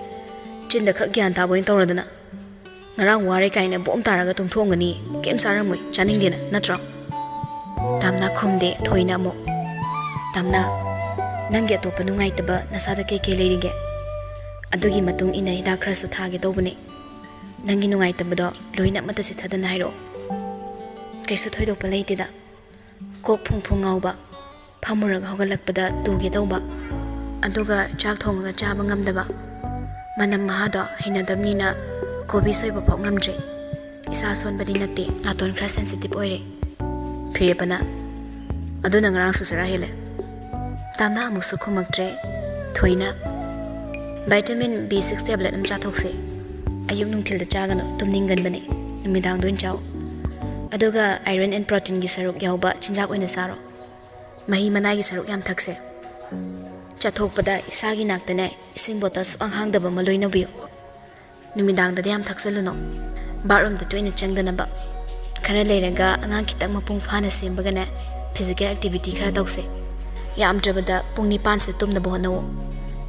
ꯆꯤꯟꯗ ꯈꯛ ꯒ꯭ꯌꯥꯟ ꯇꯥꯕ ꯑꯣꯏꯅ ꯇꯧꯔꯗꯅ꯫ ꯉꯔꯥꯡ ꯋꯥꯔꯦ ꯀꯥꯏꯅ ꯕꯣꯝ ꯇꯥꯔꯒ ꯇꯨꯝꯊꯣꯛꯑꯝꯒꯅꯤ꯫ ꯀꯩꯝ ꯆꯥꯔꯝꯃꯣꯏ, ꯆꯥꯅꯤꯡꯗꯦꯅ, ꯅꯠꯇ꯭ꯔꯣ?" ꯇꯥꯝꯅꯥ ꯈꯨꯝꯗꯦ꯫ ꯊꯣꯏꯅ ꯑꯃꯨꯛ, "ꯇꯥꯝꯅꯥ, ꯅꯪꯒꯤ ꯑꯇꯣꯞꯄ ꯅꯨꯡꯉꯥꯏꯇꯕ ꯅꯁꯥꯗ ꯀꯩ ꯀꯩ ꯂꯩꯔꯤꯒꯦ? ꯑꯗꯨꯒꯤ ꯃꯇꯨꯡ ꯏꯟꯅ ꯍꯤꯗꯥꯛ ꯈꯔꯁꯨ ꯊꯥꯒꯦ ꯇꯧꯕꯅꯦ꯫ ꯅꯪꯒꯤ ꯅꯨꯡꯉꯥꯏꯇꯕꯗꯣ ꯂꯣꯏꯅ ꯑꯃꯠꯇ ꯆꯤꯠꯊꯗꯅ ꯍꯥꯏꯔꯛꯑꯣ꯫" "ꯀꯩꯁꯨ ꯊꯣꯏꯗꯣꯛꯄ ꯂꯩꯇꯦꯗ꯫ ꯀꯣꯛ ꯐꯨꯡ ꯐꯨꯡ ꯉꯥꯎꯕ, ꯐꯝꯃꯨꯔꯒ ꯍꯧꯒꯠꯂꯛꯄꯗ ꯇꯨꯒꯦ ꯇꯧꯕ, ꯑꯗꯨꯒ ꯆꯥꯛ ꯊꯣꯡꯉꯒ ꯆꯥꯕ ꯉꯝꯗꯕ, ꯃꯅꯝ ꯃꯍꯥꯗꯣ ꯍꯩꯅꯗꯕꯅꯤꯅ ꯀꯣꯕꯤ ꯁꯣꯏꯕ ꯐꯥꯎ ꯉꯝꯗ꯭ꯔꯦ꯫ ꯏꯁꯥ ꯁꯣꯟꯕꯗꯤ ꯅꯠꯇꯦ, ꯅꯥꯇꯣꯟ ꯈꯔ sensitive ꯑꯣꯏꯔꯦ꯫" ꯐꯤꯔꯦꯞꯄꯅ, "ꯑꯗꯨꯅ ꯉꯔꯥꯡꯁꯨ ꯆꯔꯥ ꯍꯦꯜꯂꯦ꯫" ꯇꯥꯝꯅꯥ ꯑꯃꯨꯛꯁꯨ ꯈꯨꯝꯃꯛꯇ꯭ꯔꯦ꯫ ꯊꯣꯏꯅ, "Vitamin B six tablet ꯑꯃ ꯆꯥꯊꯣꯛꯁꯦ꯫ ꯑꯌꯨꯛ ꯅꯨꯡꯊꯤꯜꯗ ꯆꯥꯒꯅꯨ, ꯇꯨꯝꯅꯤꯡꯒꯟꯕꯅꯦ꯫ ꯅꯨꯃꯤꯗꯥꯡꯗ ꯑꯣꯏꯅ ꯆꯥꯎ꯫ ꯑꯗꯨꯒ iron and proteinꯒꯤ ꯁꯔꯨꯛ ꯌꯥꯎꯕ ꯆꯤꯟꯖꯥꯛ ꯑꯣꯏꯅ ꯆꯥꯔꯣ꯫ ꯃꯍꯤ ꯃꯅꯥꯏꯒꯤ ꯁꯔꯨꯛ ꯌꯥꯝ ꯊꯛꯁꯦ꯫ ꯆꯠꯊꯣꯛꯄꯗ ꯏꯁꯥꯒꯤ ꯅꯥꯛꯇꯅꯦ ꯏꯁꯤꯡ ꯕꯣꯇꯜ ꯁꯨꯛꯍꯥꯡ ꯍꯥꯡꯗꯕ ꯑꯃ ꯂꯣꯏꯅꯕꯤꯌꯨ꯫ ꯅꯨꯃꯤꯗꯥꯡꯗꯗꯤ ꯌꯥꯝ ꯊꯛꯆꯜꯂꯨꯅꯨ꯫ Bathroomꯗ ꯇꯣꯏꯅ ꯆꯪꯗꯅꯕ꯫ ꯈꯔ ꯂꯩꯔꯒ ꯑꯉꯥꯡ ꯈꯤꯇꯪ ꯃꯄꯨꯡ ꯐꯥꯅ ꯁꯦꯝꯕꯒꯅꯦ physical activity ꯈꯔ ꯇꯧꯁꯦ꯫ ꯌꯥꯝꯗ꯭ꯔꯕꯗ ꯄꯨꯡ ꯅꯤꯄꯥꯟꯁꯦ ꯇꯨꯝꯅꯕ ꯍꯣꯠꯅꯧ꯫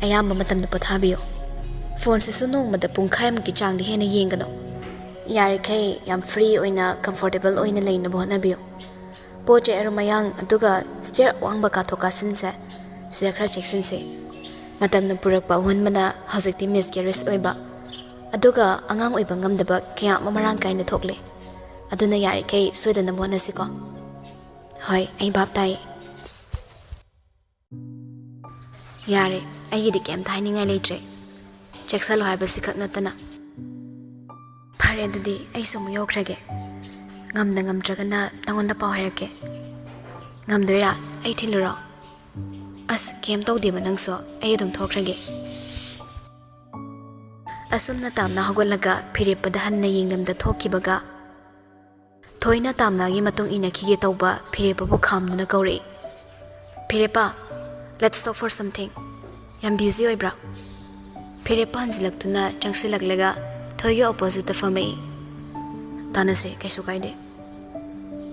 ꯑꯌꯥꯝꯕ ꯃꯇꯝꯗ ꯄꯣꯊꯥꯕꯤꯌꯨ꯫ Phoneꯁꯤꯁꯨ ꯅꯣꯡꯃꯗ ꯄꯨꯡꯈꯥꯏꯃꯨꯛꯀꯤ ꯆꯥꯡꯗꯤ ꯍꯦꯟꯅ ꯌꯦꯡꯒꯅꯨ꯫ ꯌꯥꯔꯤꯈꯩ ꯌꯥꯝ free ꯑꯣꯏꯅ, comfortable ꯑꯣꯏꯅ ꯂꯩꯅꯕ ꯍꯣꯠꯅꯕꯤꯌꯨ꯫ ꯄꯣꯠ ꯆꯩ ꯑꯔꯨꯝ ꯑꯌꯥꯡ, ꯑꯗꯨꯒ stair ꯑꯋꯥꯡꯕ ꯀꯥꯊꯣꯛ ꯀꯥꯁꯤꯟꯁꯦ, ꯁꯤꯗ ꯈꯔ ꯆꯦꯛꯁꯤꯟꯁꯤ꯫ ꯃꯇꯝꯅ ꯄꯨꯔꯛꯄ ꯑꯑꯣꯟꯕꯅ ꯍꯧꯖꯤꯛꯇꯤ miscarriage ꯑꯣꯏꯕ, ꯑꯗꯨꯒ ꯑꯉꯥꯡ ꯑꯣꯏꯕ ꯉꯝꯗꯕ ꯀꯌꯥ ꯑꯃ ꯃꯔꯥꯡ ꯀꯥꯏꯅ ꯊꯣꯛꯂꯦ꯫ ꯑꯗꯨꯅ ꯌꯥꯔꯤꯈꯩ ꯁꯣꯏꯗꯅꯕ ꯍꯣꯠꯅꯁꯤꯀꯣ꯫ ꯍꯣꯏ, ꯑꯩ ꯚꯥꯞ ꯇꯥꯏ꯫ ꯌꯥꯔꯦ, ꯑꯩꯒꯤꯗꯤ ꯀꯩꯝꯇ ꯍꯥꯏꯅꯤꯡꯉꯥꯏ ꯂꯩꯇ꯭ꯔꯦ꯫ ꯆꯦꯛꯁꯜꯂꯣ ꯍꯥꯏꯕꯁꯤ ꯈꯛ ꯅꯠꯇꯅ꯫ ꯐꯔꯦ, ꯑꯗꯨꯗꯤ ꯑꯩꯁꯨ ꯑꯃꯨꯛ ꯌꯧꯈ꯭ꯔꯒꯦ꯫ ꯉꯝꯗ ꯉꯝꯗ꯭ꯔꯒꯅ ꯅꯉꯣꯟꯗ ꯄꯥꯎ ꯍꯥꯏꯔꯛꯀꯦ꯫ ꯉꯝꯗꯣꯏꯔꯥ? ꯑꯩ ꯊꯤꯜꯂꯨꯔꯣ? ꯑꯁ, ꯀꯩꯝ ꯇꯧꯗꯦꯕ ꯅꯪꯁꯨ, ꯑꯩ ꯑꯗꯨꯝ ꯊꯣꯛꯈ꯭ꯔꯒꯦ꯫ ꯑꯁꯨꯝꯅ ꯇꯥꯝꯅ ꯍꯧꯒꯠꯂꯒ ꯐꯤꯔꯦꯞꯄꯗ ꯍꯟꯅ ꯌꯦꯡꯂꯝꯗ ꯊꯣꯛꯈꯤꯕꯒ, ꯊꯣꯏꯅ ꯇꯥꯝꯅꯥꯒꯤ ꯃꯇꯨꯡ ꯏꯟꯅꯈꯤꯒꯦ ꯇꯧꯕ ꯐꯤꯔꯦꯞꯄꯕꯨ ꯈꯥꯝꯗꯨꯅ ꯀꯧꯔꯛꯏ꯫ "ꯐꯤꯔꯦꯞꯄ, let's talk for something꯫ ꯌꯥꯝ ꯕ꯭ꯌꯨꯖꯤ ꯑꯣꯏꯕ꯭ꯔꯥ?" ꯐꯤꯔꯦꯞꯄ ꯍꯟꯖꯤꯜꯂꯛꯇꯨꯅ ꯆꯪꯁꯤꯜꯂꯛꯂꯒ ꯊꯣꯏꯒꯤ ꯑꯣꯄꯣꯖꯤꯠꯇ ꯐꯝꯃꯛꯏ꯫ "ꯇꯥꯟꯅꯁꯦ, ꯀꯩꯁꯨ ꯀꯥꯏꯗꯦ꯫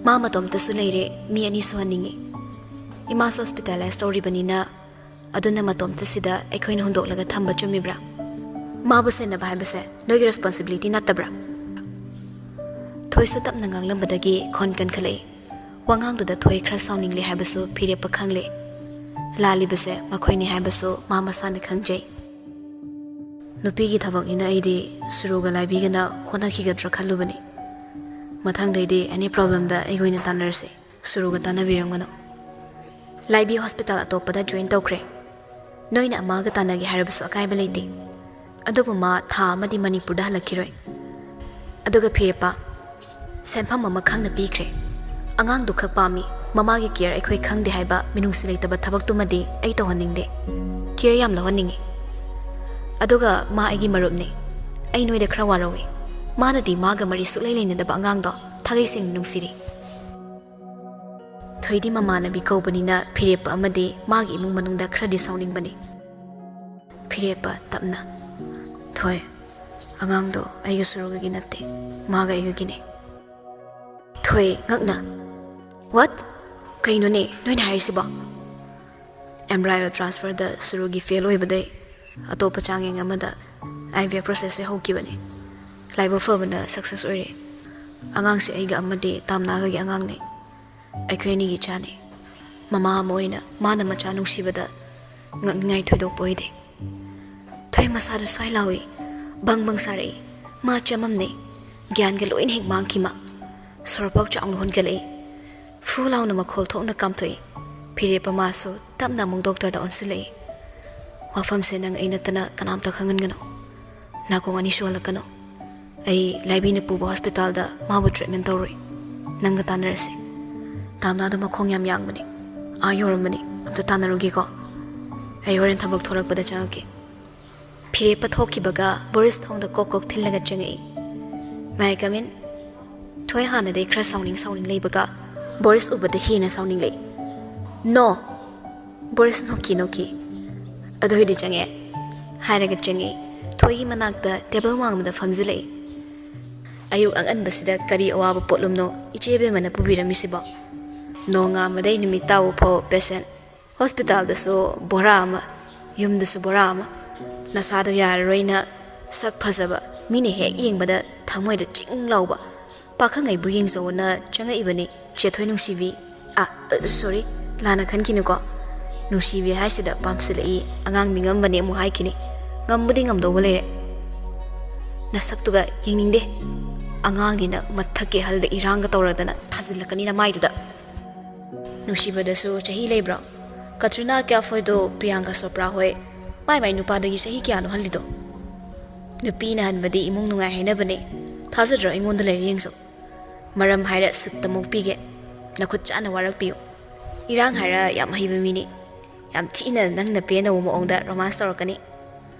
ꯃꯥ ꯃꯇꯣꯝꯇꯁꯨ ꯂꯩꯔꯦ, ꯃꯤ ꯑꯅꯤ ꯁꯨꯍꯟꯅꯤꯡꯉꯤ꯫ ꯏꯃꯥꯁꯨ ꯍꯣꯁꯄꯤꯇꯥꯂꯥꯏꯁ ꯇꯧꯔꯤꯕꯅꯤꯅ, ꯑꯗꯨꯅ ꯃꯇꯣꯝꯇ ꯁꯤꯗ ꯑꯩꯈꯣꯏꯅ ꯍꯨꯟꯗꯣꯛꯂꯒ ꯊꯝꯕ ꯆꯨꯝꯃꯤꯕ꯭ꯔꯥ? ꯃꯥꯕꯨ ꯁꯦꯟꯅꯕ ꯍꯥꯏꯕꯁꯦ ꯅꯣꯏꯒꯤ ꯔꯦꯁꯄꯣꯟꯁꯤꯕꯤꯂꯤꯇꯤ ꯅꯠꯇꯕ꯭ꯔꯥ?" ꯊꯣꯏꯁꯨ ꯇꯞꯅ ꯉꯥꯡꯂꯝꯕꯗꯒꯤ ꯈꯣꯟ ꯀꯟꯈꯠꯂꯛꯏ꯫ ꯋꯥꯉꯥꯡꯗꯨꯗ ꯊꯣꯏ ꯈꯔ ꯁꯥꯎꯅꯤꯡꯂꯦ ꯍꯥꯏꯕꯁꯨ ꯐꯤꯔꯦꯞꯄ ꯈꯪꯂꯦ꯫ ꯂꯥꯜꯂꯤꯕꯁꯦ ꯃꯈꯣꯏꯅꯤ ꯍꯥꯏꯕꯁꯨ ꯃꯥ ꯃꯁꯥꯅ ꯈꯪꯖꯩ꯫ "ꯅꯨꯄꯤꯒꯤ ꯊꯕꯛꯅꯤꯅ ꯑꯩꯗꯤ ꯁꯨꯔꯨꯒ ꯂꯥꯏꯕꯤꯒꯅ ꯍꯣꯠꯅꯈꯤꯒꯗ꯭ꯔꯥ ꯈꯜꯂꯨꯕꯅꯤ꯫ ꯃꯊꯪꯗꯩꯗꯤ ꯑꯦꯅꯤ ꯄ꯭ꯔꯣꯕ꯭ꯂꯦꯝꯗ ꯑꯩꯒ ꯑꯣꯏꯅ ꯇꯥꯟꯅꯔꯁꯦ, ꯁꯨꯔꯨꯒ ꯇꯥꯟꯅꯕꯤꯔꯝꯒꯅꯨ꯫ ꯂꯥꯏꯕꯤ ꯍꯣꯁꯄꯤꯇꯥꯜ ꯑꯇꯣꯞꯄꯗ ꯖꯣꯏꯟ ꯇꯧꯈ꯭ꯔꯦ꯫ ꯅꯣꯏꯅ ꯑꯃꯒ ꯇꯥꯟꯅꯒꯦ ꯍꯥꯏꯔꯕꯁꯨ ꯑꯀꯥꯏꯕ ꯂꯩꯇꯦ꯫ ꯑꯗꯨꯕꯨ ꯃꯥ ꯊꯥ ꯑꯃꯗꯤ ꯃꯅꯤꯄꯨꯔꯗ ꯍꯜꯂꯛꯈꯤꯔꯣꯏ꯫ ꯑꯗꯨꯒ ꯐꯤꯔꯦꯞꯄ, ꯁꯦꯟꯐꯝ ꯑꯃ ꯈꯪꯅ ꯄꯤꯈ꯭ꯔꯦ꯫ ꯑꯉꯥꯡꯗꯨ ꯈꯛ ꯄꯥꯝꯃꯤ, ꯃꯃꯥꯒꯤ ꯀꯤꯌꯔ ꯑꯩꯈꯣꯏ ꯈꯪꯗꯦ ꯍꯥꯏꯕ ꯃꯤꯅꯨꯡꯁꯤ ꯂꯩꯇꯕ ꯊꯕꯛꯇꯨꯃꯗꯤ ꯑꯩ ꯇꯧꯍꯟꯅꯤꯡꯗꯦ꯫ ꯀꯤꯌꯔ ꯌꯥꯝ ꯂꯧꯍꯟꯅꯤꯡꯉꯤ꯫ ꯑꯗꯨꯒ ꯃꯥ ꯑꯩꯒꯤ ꯃꯔꯨꯞꯅꯤ꯫ ꯑꯩ ꯅꯣꯏꯗ ꯈꯔ ꯋꯥꯔꯧꯏ꯫ ꯃꯥꯅꯗꯤ ꯃꯥꯒ ꯃꯔꯤ ꯁꯨꯛꯂꯩ ꯂꯩꯅꯗꯕ ꯑꯉꯥꯡꯗꯣ ꯊꯥꯒꯩ ꯁꯦꯡꯅ ꯅꯨꯡꯁꯤꯔꯤ꯫ ꯊꯣꯏꯗꯤ ꯃꯃꯥꯟꯅꯕꯤ ꯀꯧꯕꯅꯤꯅ ꯐꯤꯔꯦꯞꯄ ꯑꯃꯗꯤ ꯃꯥꯒꯤ ꯏꯃꯨꯡ ꯃꯅꯨꯡꯗ ꯈꯔꯗꯤ ꯁꯥꯎꯅꯤꯡꯕꯅꯤ꯫ ꯐꯤꯔꯦꯞꯄ ꯇꯞꯅ, "ꯊꯣꯏ, ꯑꯉꯥꯡꯗꯣ ꯑꯩꯒ ꯁꯨꯔꯨꯒꯒꯤ ꯅꯠꯇꯦ, ꯃꯥꯒ ꯑꯩꯒꯒꯤꯅꯦ꯫" ꯊꯣꯏ ꯉꯛꯅ, "ꯋꯥꯠ? ꯀꯩꯅꯣꯅꯦ ꯅꯣꯏꯅ ꯍꯥꯏꯔꯤꯁꯤꯕꯣ?" ꯑꯦꯝꯕ꯭ꯔꯥꯏꯑꯣ ꯇ꯭ꯔꯥꯟꯁꯐꯔꯗ ꯁꯨꯔꯨꯒꯤ ꯐꯦꯜ ꯑꯣꯏꯕꯗꯩ ꯑꯇꯣꯞꯄ ꯆꯥꯡꯌꯦꯡ ꯑꯃꯗ ꯑꯥꯏ ꯚꯤ ꯑꯦꯐ ꯄ꯭ꯔꯣꯁꯦꯁꯁꯦ ꯍꯧꯈꯤꯕꯅꯤ꯫ ꯂꯥꯏꯕꯛ ꯐꯕꯅ ꯁꯛꯁꯦꯁ ꯑꯣꯏꯔꯦ꯫ ꯑꯉꯥꯡꯁꯦ ꯑꯩꯒ ꯑꯃꯗꯤ ꯇꯥꯝꯅꯥꯒꯒꯤ ꯑꯉꯥꯡꯅꯤ꯫ ꯑꯩꯈꯣꯏ ꯑꯅꯤꯒꯤ ꯏꯆꯥꯅꯤ꯫ ꯃꯃꯥ ꯑꯃ ꯑꯣꯏꯅ ꯃꯥꯅ ꯃꯆꯥ ꯅꯨꯡꯁꯤꯕꯗ ꯉꯛꯅꯤꯡꯉꯥꯏ ꯊꯣꯏꯗꯣꯛꯄ ꯑꯣꯏꯗꯦ꯫ ꯊꯣꯏ ꯃꯁꯥꯗꯨ ꯁ꯭ꯋꯥꯏ ꯂꯥꯎꯏ꯫ ꯕꯪ ꯕꯪ ꯁꯥꯔꯛꯏ꯫ ꯃꯥ ꯆꯃꯝꯅꯩ꯫ ꯒ꯭ꯌꯥꯟꯒ ꯂꯣꯏꯅ ꯍꯦꯛ ꯃꯥꯡꯈꯤ ꯃꯥ꯫ ꯁꯣꯔꯐꯥꯎ ꯆꯥꯎꯅ ꯍꯣꯟꯒꯠꯂꯛꯏ꯫ ꯐꯨ ꯂꯥꯎꯅ ꯃꯈꯣꯜ ꯊꯣꯛꯅ ꯀꯥꯝꯊꯣꯛꯏ꯫ ꯐꯤꯔꯦꯞꯄ ꯃꯥꯁꯨ ꯇꯞꯅ ꯑꯃꯨꯛ ꯗꯣꯛꯇꯔꯗ ꯑꯣꯟꯁꯤꯜꯂꯛꯏ꯫ ꯋꯥꯐꯝꯁꯦ ꯅꯪ ꯑꯩ ꯅꯠꯇꯅ ꯀꯅꯥꯝꯇ ꯈꯪꯍꯟꯒꯅꯨ꯫ ꯅꯥꯀꯣꯡ ꯑꯅꯤ ꯁꯨꯍꯜꯂꯛꯀꯅꯨ꯫ ꯑꯩ ꯂꯥꯏꯕꯤꯅ ꯄꯨꯕ ꯍꯣꯁꯄꯤꯇꯥꯜꯗ ꯃꯥꯕꯨ ꯇ꯭ꯔꯤꯠꯃꯦꯟ ꯇꯧꯔꯨꯏ꯫ ꯅꯪꯒ ꯇꯥꯟꯅꯔꯁꯤ꯫ ꯇꯥꯝꯅꯥꯗꯣ ꯃꯈꯣꯡ ꯌꯥꯝ ꯌꯥꯡꯕꯅꯤ꯫ ꯑꯥ ꯌꯧꯔꯝꯕꯅꯤ꯫ ꯑꯝꯇ ꯇꯥꯟꯅꯔꯨꯒꯦꯀꯣ꯫ ꯑꯩ ꯍꯣꯔꯦꯟ ꯊꯕꯛ ꯊꯣꯔꯛꯄꯗ ꯆꯪꯉꯛꯀꯦ꯫ ꯐꯤꯔꯦꯞꯄ ꯊꯣꯛꯈꯤꯕꯒ ꯕꯣꯔꯤꯁ ꯊꯣꯡꯗ ꯀꯣꯛ ꯀꯣꯛ ꯊꯤꯜꯂꯒ ꯆꯪꯉꯛꯏ꯫ "May I come in?" ꯊꯣꯏ ꯍꯥꯟꯅꯗꯩ ꯈꯔ ꯁꯥꯎꯅꯤꯡ ꯁꯥꯎꯅꯤꯡ ꯂꯩꯕꯒ ꯕꯣꯔꯤꯁ ꯎꯕꯗ ꯍꯦꯟꯅ ꯁꯥꯎꯅꯤꯡꯂꯛꯏ꯫ "No!" ꯕꯣꯔꯤꯁ ꯅꯣꯛꯈꯤ ꯅꯣꯛꯈꯤ꯫ "ꯑꯗꯨ ꯑꯣꯏꯗꯤ ꯆꯪꯉꯦ" ꯍꯥꯏꯔꯒ ꯆꯪꯉꯛꯏ꯫ ꯊꯣꯏꯒꯤ ꯃꯅꯥꯛꯇ ꯇꯦꯕꯜ ꯋꯥꯡꯃꯗ ꯐꯝꯖꯤꯜꯂꯛꯏ꯫ "ꯑꯌꯨꯛ ꯑꯉꯟꯕꯁꯤꯗ ꯀꯔꯤ ꯑꯋꯥꯕ ꯄꯣꯠꯂꯨꯝꯅꯣ ꯏꯆꯦ ꯕꯦꯝꯃꯅ ꯄꯨꯕꯤꯔꯝꯃꯤꯁꯤꯕꯣ?" "ꯅꯣꯡꯉꯥꯟꯕꯗꯩ ꯅꯨꯃꯤꯠ ꯇꯥꯕ ꯐꯥꯎ ꯄꯦꯁꯦꯟ, ꯍꯣꯁꯄꯤꯇꯥꯜꯗꯁꯨ ꯕꯣꯔꯥ ꯑꯃ, ꯌꯨꯝꯗꯁꯨ ꯕꯣꯔꯥ ꯑꯃ꯫ ꯅꯁꯥꯗꯣ ꯌꯥꯔꯔꯣꯏꯅ ꯁꯛ ꯐꯖꯕ, ꯃꯤꯅ ꯍꯦꯛ ꯌꯦꯡꯕꯗ ꯊꯃꯣꯏꯗ ꯆꯤꯡ ꯂꯥꯎꯕ ꯄꯥꯈꯪ ꯑꯩꯕꯨ ꯌꯦꯡꯖꯧꯅ ꯆꯪꯉꯛꯏꯕꯅꯤ ꯆꯦꯊꯣꯏ ꯅꯨꯡꯁꯤꯕꯤ꯫ ꯑ, ꯁꯣꯔꯤ, ꯂꯥꯟꯅ ꯈꯟꯈꯤꯅꯨꯀꯣ꯫ ꯅꯨꯡꯁꯤꯕꯤ ꯍꯥꯏꯁꯤꯗ ꯄꯥꯝꯁꯤꯜꯂꯛꯏ, ꯑꯉꯥꯡ ꯅꯤꯡꯉꯝꯕꯅꯤ ꯑꯃꯨꯛ ꯍꯥꯏꯈꯤꯅꯤ꯫ ꯉꯝꯕꯨꯗꯤ ꯉꯝꯗꯧꯕ ꯂꯩꯔꯦ꯫ ꯅꯁꯛꯇꯨꯒ ꯌꯦꯡꯅꯤꯡꯗꯦ꯫ ꯑꯉꯥꯡꯅꯤꯅ ꯃꯊꯛꯀꯤ ꯍꯜꯗ ꯏꯔꯥꯡꯒ ꯇꯧꯔꯗꯅ ꯊꯥꯖꯤꯜꯂꯛꯀꯅꯤ ꯅꯃꯥꯏꯗꯨꯗ꯫" "ꯅꯨꯡꯁꯤꯕꯗꯁꯨ ꯆꯍꯤ ꯂꯩꯕ꯭ꯔꯣ? ꯀꯇ꯭ꯔꯤꯅꯥ ꯀꯦꯐ ꯍꯣꯏꯗꯣ, ꯄ꯭ꯔꯤꯌꯥꯡꯀꯥ ꯆꯣꯄ꯭ꯔꯥ ꯍꯣꯏ, ꯃꯥꯏ ꯃꯥꯏ ꯅꯨꯄꯥꯗꯒꯤ ꯆꯍꯤ ꯀꯌꯥꯅꯣ ꯍꯜꯂꯤꯗꯣ?" "ꯅꯨꯄꯤꯅ ꯍꯟꯕꯗꯤ ꯏꯃꯨꯡ ꯅꯨꯡꯉꯥꯏ ꯍꯥꯏꯅꯕꯅꯦ꯫ ꯊꯥꯖꯗ꯭ꯔꯣ? ꯑꯩꯉꯣꯟꯗ ꯂꯩꯔꯦ, ꯌꯦꯡꯖꯧ꯫ ꯃꯔꯝ ꯍꯥꯏꯔ ꯁꯨꯠꯇ ꯑꯃꯨꯛ ꯄꯤꯒꯦ꯫ ꯅꯈꯨꯠ ꯆꯥꯅ ꯋꯥꯔꯛꯄꯤꯌꯨ꯫ ꯏꯔꯥꯡ ꯍꯥꯏꯔ ꯌꯥꯝ ꯍꯩꯕ ꯃꯤꯅꯤ꯫ ꯌꯥꯝ ꯊꯤꯅ ꯅꯪꯅ ꯄꯦꯟꯗꯧꯕ ꯃꯑꯣꯡꯗ ꯔꯣꯃꯥꯟꯁ ꯇꯧꯔꯛꯀꯅꯤ꯫"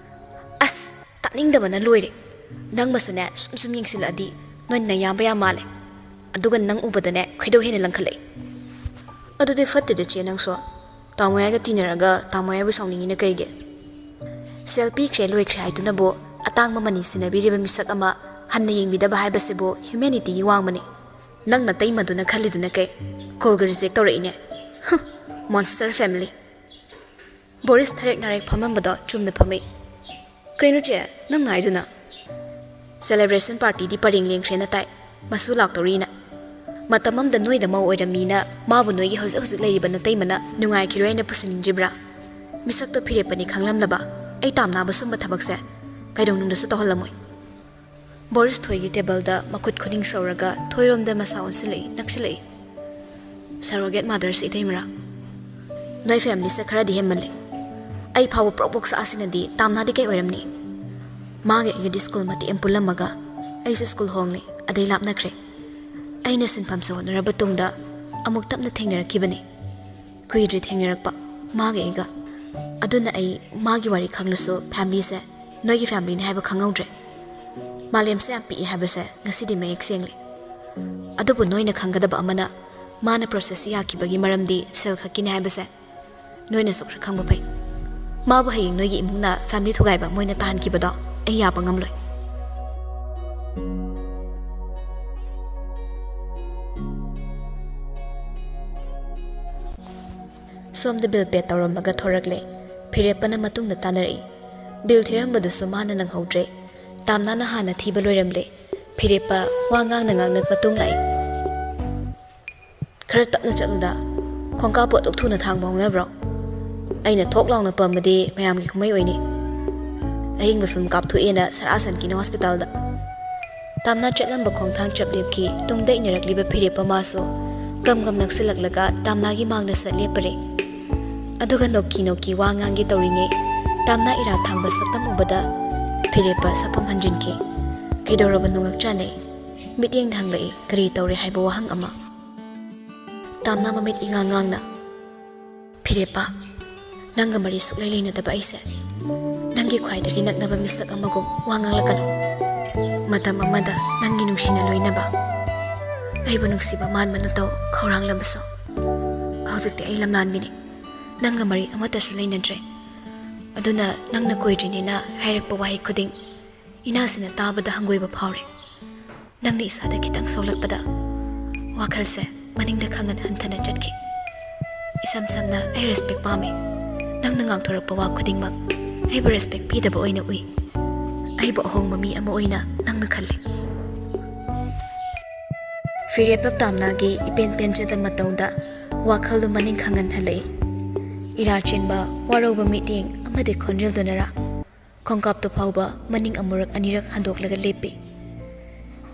"ꯑꯁ, ꯇꯥꯅꯤꯡꯗꯕꯅ ꯂꯣꯏꯔꯦ꯫ ꯅꯪꯃꯁꯨꯅꯦ, ꯁꯨꯝ ꯁꯨꯝ ꯌꯦꯡꯁꯤꯜꯂꯛꯑꯗꯤ ꯅꯣꯏ ꯅꯌꯥꯝꯕ ꯌꯥꯝ ꯃꯥꯜꯂꯦ꯫ ꯑꯗꯨꯒ ꯅꯪ ꯎꯕꯗꯅꯦ, ꯈꯣꯏꯗꯧ ꯍꯦꯟꯅ ꯂꯪꯈꯠꯂꯛꯏ꯫" "ꯑꯗꯨꯗꯤ ꯐꯠꯇꯦꯗ ꯆꯦ, ꯅꯪꯁꯨ꯫ ꯇꯥꯃꯣ ꯌꯥꯏꯒ ꯇꯤꯟꯅꯔꯒ ꯇꯥꯃꯣ ꯌꯥꯏꯕꯨ ꯁꯥꯎꯅꯤꯡꯉꯤꯅ ꯀꯩꯒꯤ? ꯁꯦꯜ ꯄꯤꯈ꯭ꯔꯦ ꯂꯣꯏꯈ꯭ꯔꯦ ꯍꯥꯏꯗꯨꯅꯕꯨ ꯑꯇꯥꯡꯕ ꯃꯅꯤ ꯁꯤꯟꯅꯕꯤꯔꯤꯕ ꯃꯤꯁꯛ ꯑꯃ ꯍꯟꯅ ꯌꯦꯡꯕꯤꯗꯕ ꯍꯥꯏꯕꯁꯤꯕꯨ ꯍ꯭ꯌꯨꯃꯦꯅꯤꯇꯤꯒꯤ ꯋꯥꯡꯃꯅꯤ꯫ ꯅꯪ ꯅꯇꯩꯃꯗꯨꯅ ꯈꯜꯂꯤꯗꯨꯅ ꯀꯩ? ꯀꯣꯜꯒ ꯔꯤꯖꯦꯛ ꯇꯧꯔꯛꯏꯅꯦ꯫ ꯍꯨꯝ, ꯃꯣꯟꯁꯇꯔ ꯐꯦꯃꯤꯂꯤ꯫" ꯕꯣꯔꯤꯁ ꯊꯔꯦꯛ ꯅꯥꯔꯦꯛ ꯐꯝꯃꯝꯕꯗꯣ ꯆꯨꯝꯅ ꯐꯝꯃꯛꯏ꯫ "ꯀꯩꯅꯣ ꯆꯦ, ꯅꯪꯅ ꯍꯥꯏꯗꯨꯅ?" "ꯁꯦꯂꯦꯕ꯭ꯔꯦꯁꯟ ꯄꯥꯔꯇꯤꯗꯤ ꯄꯔꯦꯡ ꯂꯦꯡꯈ꯭ꯔꯦꯅ ꯇꯥꯏ꯫ ꯃꯁꯨ ꯂꯥꯛꯇꯧꯔꯤꯅ꯫ ꯃꯇꯝ ꯑꯃꯗ ꯅꯣꯏꯗ ꯃꯧ ꯑꯣꯏꯔꯝꯃꯤꯅ ꯃꯥꯕꯨ ꯅꯣꯏꯒꯤ ꯍꯧꯖꯤꯛ ꯍꯧꯖꯤꯛ ꯂꯩꯔꯤꯕ ꯅꯇꯩꯃꯅ ꯅꯨꯡꯉꯥꯏꯈꯤꯔꯣꯏ ꯍꯥꯏꯅ ꯄꯨꯁꯤꯟꯅꯤꯡꯗ꯭ꯔꯤꯕ꯭ꯔꯥ? ꯃꯤꯁꯛꯇꯣ ꯐꯤꯔꯦꯞꯄꯅꯤ ꯈꯪꯂꯝꯂꯕ? ꯑꯩ ꯇꯥꯝꯅꯥꯕ ꯁꯨꯝꯕ ꯊꯕꯛꯁꯦ ꯀꯩꯗꯧꯅꯨꯡꯗꯁꯨ ꯇꯧꯍꯜꯂꯝꯃꯣꯏ꯫" ꯕꯣꯔꯤꯁ ꯊꯣꯏꯒꯤ ꯇꯦꯕꯜꯗ ꯃꯈꯨꯠ ꯈꯨꯅꯤꯡ ꯁꯧꯔꯒ ꯊꯣꯏꯔꯣꯝꯗ ꯃꯁꯥ ꯑꯣꯟꯁꯤꯜꯂꯛꯏ, ꯅꯛꯁꯤꯜꯂꯛꯏ꯫ "ꯁꯔꯣꯒꯦꯠ ꯃꯥꯗꯔꯁ ꯏꯇꯩꯃꯔꯥ? ꯅꯣꯏ ꯐꯦꯃꯤꯂꯤꯁꯦ ꯈꯔꯗꯤ ꯍꯦꯟꯃꯜꯂꯦ꯫ ꯑꯩ ꯐꯥꯎꯕ ꯄ꯭ꯔꯣꯛ ꯄ꯭ꯔꯣꯛ ꯁꯛꯑꯁꯤꯅꯗꯤ ꯇꯥꯝꯅꯥꯗꯤ ꯀꯩ ꯑꯣꯏꯔꯝꯅꯤ? ꯃꯥꯒ ꯑꯩꯒꯗꯤ ꯁ꯭ꯀꯨꯜ ꯃꯇꯦꯛ ꯑꯃ ꯄꯨꯜꯂꯝꯃꯒ ꯑꯩꯁꯨ ꯁ꯭ꯀꯨꯜ ꯍꯣꯡꯂꯦ, ꯑꯗꯩ ꯂꯥꯞꯅꯈ꯭ꯔꯦ꯫ ꯑꯩꯅ ꯁꯤꯟꯐꯝꯁꯦ ꯍꯣꯠꯅꯔꯕ ꯇꯨꯡꯗ ꯑꯃꯨꯛ ꯇꯞꯅ ꯊꯦꯡꯅꯔꯛꯈꯤꯕꯅꯤ꯫ ꯀꯨꯏꯗ꯭ꯔꯤ ꯊꯦꯡꯅꯔꯛꯄ ꯃꯥꯒ ꯑꯩꯒ꯫ ꯑꯗꯨꯅ ꯑꯩ ꯃꯥꯒꯤ ꯋꯥꯔꯤ ꯈꯪꯂꯁꯨ ꯐꯦꯃꯤꯂꯤꯁꯦ ꯅꯣꯏꯒꯤ ꯐꯦꯃꯤꯂꯤꯅꯤ ꯍꯥꯏꯕ ꯈꯪꯍꯧꯗ꯭ꯔꯦ꯫ ꯃꯥꯂꯦꯝꯁꯦ ꯌꯥꯝ ꯄꯤꯛꯏ ꯍꯥꯏꯕꯁꯦ ꯉꯁꯤꯗꯤ ꯃꯌꯦꯛ ꯁꯦꯡꯂꯦ꯫ ꯑꯗꯨꯕꯨ ꯅꯣꯏꯅ ꯈꯪꯒꯗꯕ ꯑꯃꯅ, ꯃꯥꯅ ꯄ꯭ꯔꯣꯁꯦꯁꯁꯤ ꯌꯥꯈꯤꯕꯒꯤ ꯃꯔꯝꯗꯤ ꯁꯦꯜ ꯈꯛꯀꯤꯅꯤ ꯍꯥꯏꯕꯁꯦ ꯅꯣꯏꯅꯁꯨ ꯈꯔ ꯈꯪꯕ ꯐꯩ꯫ ꯃꯥꯕꯨ ꯍꯌꯦꯡ ꯅꯣꯏꯒꯤ ꯏꯃꯨꯡꯅ ꯐꯦꯃꯤꯂꯤ ꯊꯨꯒꯥꯏꯕ ꯃꯣꯏꯅ ꯇꯥꯍꯟꯈꯤꯕꯗꯣ ꯑꯩ ꯌꯥꯕ ꯉꯝꯂꯣꯏ꯫ ꯁꯣꯝꯗ ꯕꯤꯜ ꯄꯦ ꯇꯧꯔꯝꯃꯒ ꯊꯣꯔꯛꯂꯦ꯫ ꯐꯤꯔꯦꯞꯄꯅ ꯃꯇꯨꯡꯗ ꯇꯥꯟꯅꯔꯛꯏ꯫ ꯕꯤꯜ ꯊꯤꯔꯝꯕꯗꯨꯁꯨ ꯃꯥꯅ ꯅꯪꯍꯧꯗ꯭ꯔꯦ꯫ ꯇꯥꯝꯅꯥꯅ ꯍꯥꯟꯅ ꯊꯤꯕ ꯂꯣꯏꯔꯝꯂꯦ꯫ ꯐꯤꯔꯦꯞꯄ ꯋꯥ ꯉꯥꯡꯅ ꯉꯥꯡꯅ ꯃꯇꯨꯡ ꯂꯥꯛꯏ꯫ "ꯈꯔ ꯇꯞꯅ ꯆꯠꯂꯨꯗ꯫ ꯈꯣꯡꯀꯥꯞꯄꯨ ꯑꯗꯨꯛ ꯊꯨꯅ ꯊꯥꯡꯕ ꯍꯧꯅꯕ꯭ꯔꯣ? ꯑꯩꯅ ꯊꯣꯛ ꯂꯥꯎꯅ ꯄꯝꯃꯗꯤ ꯃꯌꯥꯝꯒꯤ ꯀꯨꯝꯍꯩ ꯑꯣꯏꯅꯤ꯫ ꯑꯍꯤꯡꯕ ꯐꯤꯂꯝ ꯀꯥꯞꯊꯣꯛꯑꯦꯅ ꯁꯔꯥ ꯁꯟꯈꯤꯅꯤ ꯍꯣꯁꯄꯤꯇꯥꯜꯗ꯫" ꯇꯥꯝꯅꯥ ꯆꯠꯂꯝꯕ ꯈꯣꯡꯊꯥꯡ ꯆꯞ ꯂꯦꯞꯈꯤ꯫ ꯇꯨꯡꯗ ꯏꯟꯅꯔꯛꯂꯤꯕ ꯐꯤꯔꯦꯞꯄ ꯃꯥꯁꯨ ꯒꯝ ꯒꯝ ꯅꯛꯁꯤꯜꯂꯛꯂꯒ ꯇꯥꯝꯅꯥꯒꯤ ꯃꯥꯡꯗ ꯁꯠ ꯂꯦꯞꯄꯔꯦ꯫ ꯑꯗꯨꯒ ꯅꯣꯛꯀꯤ ꯅꯣꯛꯀꯤ ꯋꯥ ꯉꯥꯡꯒꯦ ꯇꯧꯔꯤꯉꯩ ꯇꯥꯝꯅꯥ ꯏꯔꯥ ꯊꯥꯡꯕ ꯁꯛꯇꯝ ꯎꯕꯗ ꯐꯤꯔꯦꯞꯄ ꯁꯛꯐꯝ ꯍꯟꯖꯤꯟꯈꯤ꯫ "ꯀꯩꯗꯧꯔꯕꯅꯣ?" ꯉꯛ ꯆꯥꯅꯩ꯫ ꯃꯤꯠꯌꯦꯡꯗ ꯍꯪꯂꯛꯏ ꯀꯔꯤ ꯇꯧꯔꯦ ꯍꯥꯏꯕ ꯋꯥꯍꯪ ꯑꯃ꯫ ꯇꯥꯝꯅꯥ ꯃꯃꯤꯠ ꯏꯉꯥꯡ ꯉꯥꯡꯅ, "ꯐꯤꯔꯦꯞꯄ, ꯅꯪꯒ ꯃꯔꯤ ꯁꯨꯛꯂꯩ ꯂꯩꯅꯗꯕ ꯑꯩꯁꯦ ꯅꯪꯒꯤ ꯈ꯭ꯋꯥꯏꯗꯒꯤ ꯅꯛꯅꯕ ꯃꯤꯁꯛ ꯑꯃꯒꯨꯝ ꯋꯥ ꯉꯥꯡꯂꯛꯀꯅꯨ꯫ ꯃꯇꯝ ꯑꯃꯗ ꯅꯪꯒꯤ ꯅꯨꯡꯁꯤꯅ ꯂꯣꯏꯅꯕ, ꯑꯩꯕꯨ ꯅꯨꯡꯁꯤꯕ ꯃꯥꯟꯕ ꯅꯇꯧ ꯈꯧꯔꯥꯡꯂꯕꯁꯨ, ꯍꯧꯖꯤꯛꯇꯤ ꯑꯩ ꯂꯝꯂꯥꯟꯕꯤꯅꯤ꯫ ꯅꯪꯒ ꯃꯔꯤ ꯑꯃꯠꯇꯁꯨ ꯂꯩꯅꯗ꯭ꯔꯦ꯫ ꯑꯗꯨꯅ ꯅꯪꯅ ꯀꯣꯏꯗ꯭ꯔꯤꯅꯦꯅ ꯍꯥꯏꯔꯛꯄ ꯋꯥꯍꯩ ꯈꯨꯗꯤꯡ ꯏꯅꯥꯁꯤꯅ ꯇꯥꯕꯗ ꯍꯪꯒꯣꯏꯕ ꯐꯥꯎꯔꯦ꯫ ꯅꯪꯅ ꯏꯁꯥꯗ ꯈꯤꯇꯪ ꯁꯣꯛꯂꯛꯄꯗ ꯋꯥꯈꯜꯁꯦ ꯃꯅꯤꯡꯗ ꯈꯪꯍꯟ ꯍꯟꯊꯅ ꯆꯠꯈꯤ꯫ ꯏꯁꯝ ꯁꯝꯅ ꯑꯩ ꯔꯦꯁꯄꯦꯛ ꯄꯥꯝꯃꯤ꯫ ꯅꯪꯅ ꯉꯥꯡꯊꯣꯔꯛꯄ ꯋꯥ ꯈꯨꯗꯤꯡꯃꯛ ꯑꯩꯕꯨ ꯔꯦꯁꯄꯦꯛ ꯄꯤꯗꯕ ꯑꯣꯏꯅ ꯎꯏ꯫ ꯑꯩꯕꯨ ꯑꯍꯣꯡꯕ ꯃꯤ ꯑꯃ ꯑꯣꯏꯅ ꯅꯪꯅ ꯈꯜꯂꯤ꯫" ꯐꯤꯔꯦꯞꯄ ꯇꯥꯝꯅꯥꯒꯤ ꯏꯄꯦꯟ ꯄꯦꯟꯖꯗ ꯃꯇꯧꯗ ꯋꯥꯈꯜꯗꯨ ꯃꯅꯤꯡ ꯈꯪꯍꯟꯍꯜꯂꯛꯏ꯫ ꯏꯔꯥ ꯆꯦꯟꯕ, ꯋꯥꯔꯧꯕ ꯃꯤꯠꯌꯦꯡ ꯑꯃꯗꯤ ꯈꯣꯟꯖꯦꯜꯗꯨꯅꯔꯥ, ꯈꯣꯡꯀꯥꯞꯇꯨ ꯐꯥꯎꯕ ꯃꯅꯤꯡ ꯑꯃꯨꯔꯛ ꯑꯅꯤꯔꯛ ꯍꯟꯗꯣꯛꯂꯒ ꯂꯦꯞꯄꯤ꯫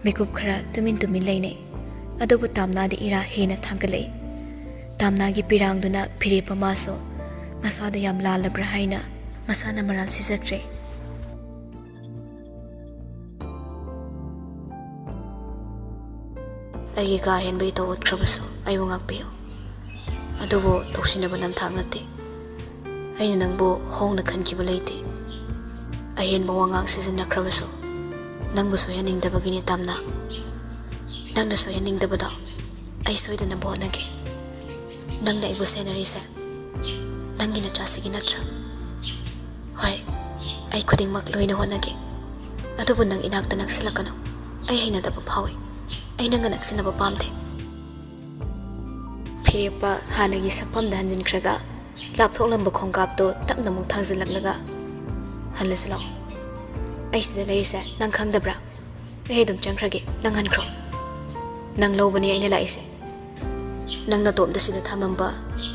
ꯃꯤꯀꯨꯞ ꯈꯔ ꯇꯨꯃꯤꯟ ꯇꯨꯃꯤꯟ ꯂꯩꯅꯩ꯫ ꯑꯗꯨꯕꯨ ꯇꯥꯝꯅꯥꯗꯤ ꯏꯔꯥ ꯍꯦꯟꯅ ꯊꯥꯡꯒꯠꯂꯛꯏ꯫ ꯇꯥꯝꯅꯥꯒꯤ ꯄꯤꯔꯥꯡꯗꯨꯅ ꯐꯤꯔꯦꯞꯄ ꯃꯥꯁꯨ ꯅꯁꯥꯗꯣ ꯌꯥꯝ ꯂꯥꯜꯂꯕ꯭ꯔꯥ ꯍꯥꯏꯅ ꯃꯁꯥꯅ ꯃꯔꯥꯜ ꯁꯤꯖꯈ꯭ꯔꯦ꯫ ꯑꯩꯒꯤ ꯀꯥ ꯍꯦꯟꯕ ꯏꯇꯧ ꯎꯠꯈ꯭ꯔꯕꯁꯨ ꯑꯩꯕꯨ ꯉꯥꯛꯄꯤꯌꯨ꯫ ꯑꯗꯨꯕꯨ ꯇꯧꯁꯤꯟꯅꯕ ꯅꯝꯊꯥꯛ ꯅꯠꯇꯦ꯫ ꯑꯩꯅ ꯅꯪꯕꯨ ꯍꯣꯡꯅ ꯈꯟꯈꯤꯕ ꯂꯩꯇꯦ꯫ ꯑꯍꯦꯟꯕ ꯋꯥꯉꯥꯡ ꯁꯤꯖꯤꯟꯅꯈ꯭ꯔꯕꯁꯨ ꯅꯪꯕꯨ ꯁꯣꯏꯍꯟꯅꯤꯡꯗꯕꯒꯤꯅꯤ, ꯇꯥꯝꯅꯥ꯫ ꯅꯪꯅ ꯁꯣꯏꯍꯟꯅꯤꯡꯗꯕꯗꯣ ꯑꯩ ꯁꯣꯏꯗꯅꯕ ꯍꯣꯠꯅꯒꯦ꯫ ꯅꯪꯅ ꯑꯩꯕꯨ ꯁꯦꯟꯅꯔꯤꯁꯦ ꯅꯪꯒꯤ ꯅꯆꯥꯁꯤꯒꯤ ꯅꯠꯇ꯭ꯔꯥ? ꯍꯣꯏ, ꯑꯩ ꯈꯨꯗꯤꯡꯃꯛ ꯂꯣꯏꯅ ꯍꯣꯠꯅꯒꯦ, ꯑꯗꯨꯕꯨ ꯅꯪ ꯏꯅꯥꯛꯇ ꯅꯛꯁꯤꯜꯂꯛꯀꯅꯨ꯫ ꯑꯩ ꯍꯩꯅꯗꯕ ꯐꯥꯎꯏ꯫ ꯑꯩ ꯅꯪꯒ ꯅꯛꯁꯤꯟꯅꯕ ꯄꯥꯝꯗꯦ꯫ ꯐꯤꯔꯦꯞꯄ ꯍꯥꯟꯅꯒꯤ ꯁꯛꯐꯝꯗ ꯍꯟꯖꯤꯟꯈ꯭ꯔꯒ ꯂꯥꯞꯊꯣꯛꯂꯝꯕ ꯈꯣꯡꯀꯥꯞꯇꯨ ꯇꯞꯅ ꯑꯃꯨꯛ ꯊꯥꯡꯖꯤꯜꯂꯛꯂꯒ, "ꯍꯜꯂꯁꯤ ꯂꯥꯛꯑꯣ꯫ ꯑꯩ ꯁꯤꯗ ꯂꯩꯔꯤꯁꯦ ꯅꯪ ꯈꯪꯗꯕ꯭ꯔꯥ? ꯑꯩ ꯑꯗꯨꯝ ꯆꯪꯈ꯭ꯔꯒꯦ, ꯅꯪ ꯍꯟꯈ꯭ꯔꯣ꯫ ꯅꯪ ꯂꯧꯕꯅꯦ ꯑꯩꯅ ꯂꯥꯛꯏꯁꯦ꯫ ꯅꯪ ꯅꯇꯣꯝꯇ ꯁꯤꯗ ꯊꯝꯃꯝꯕ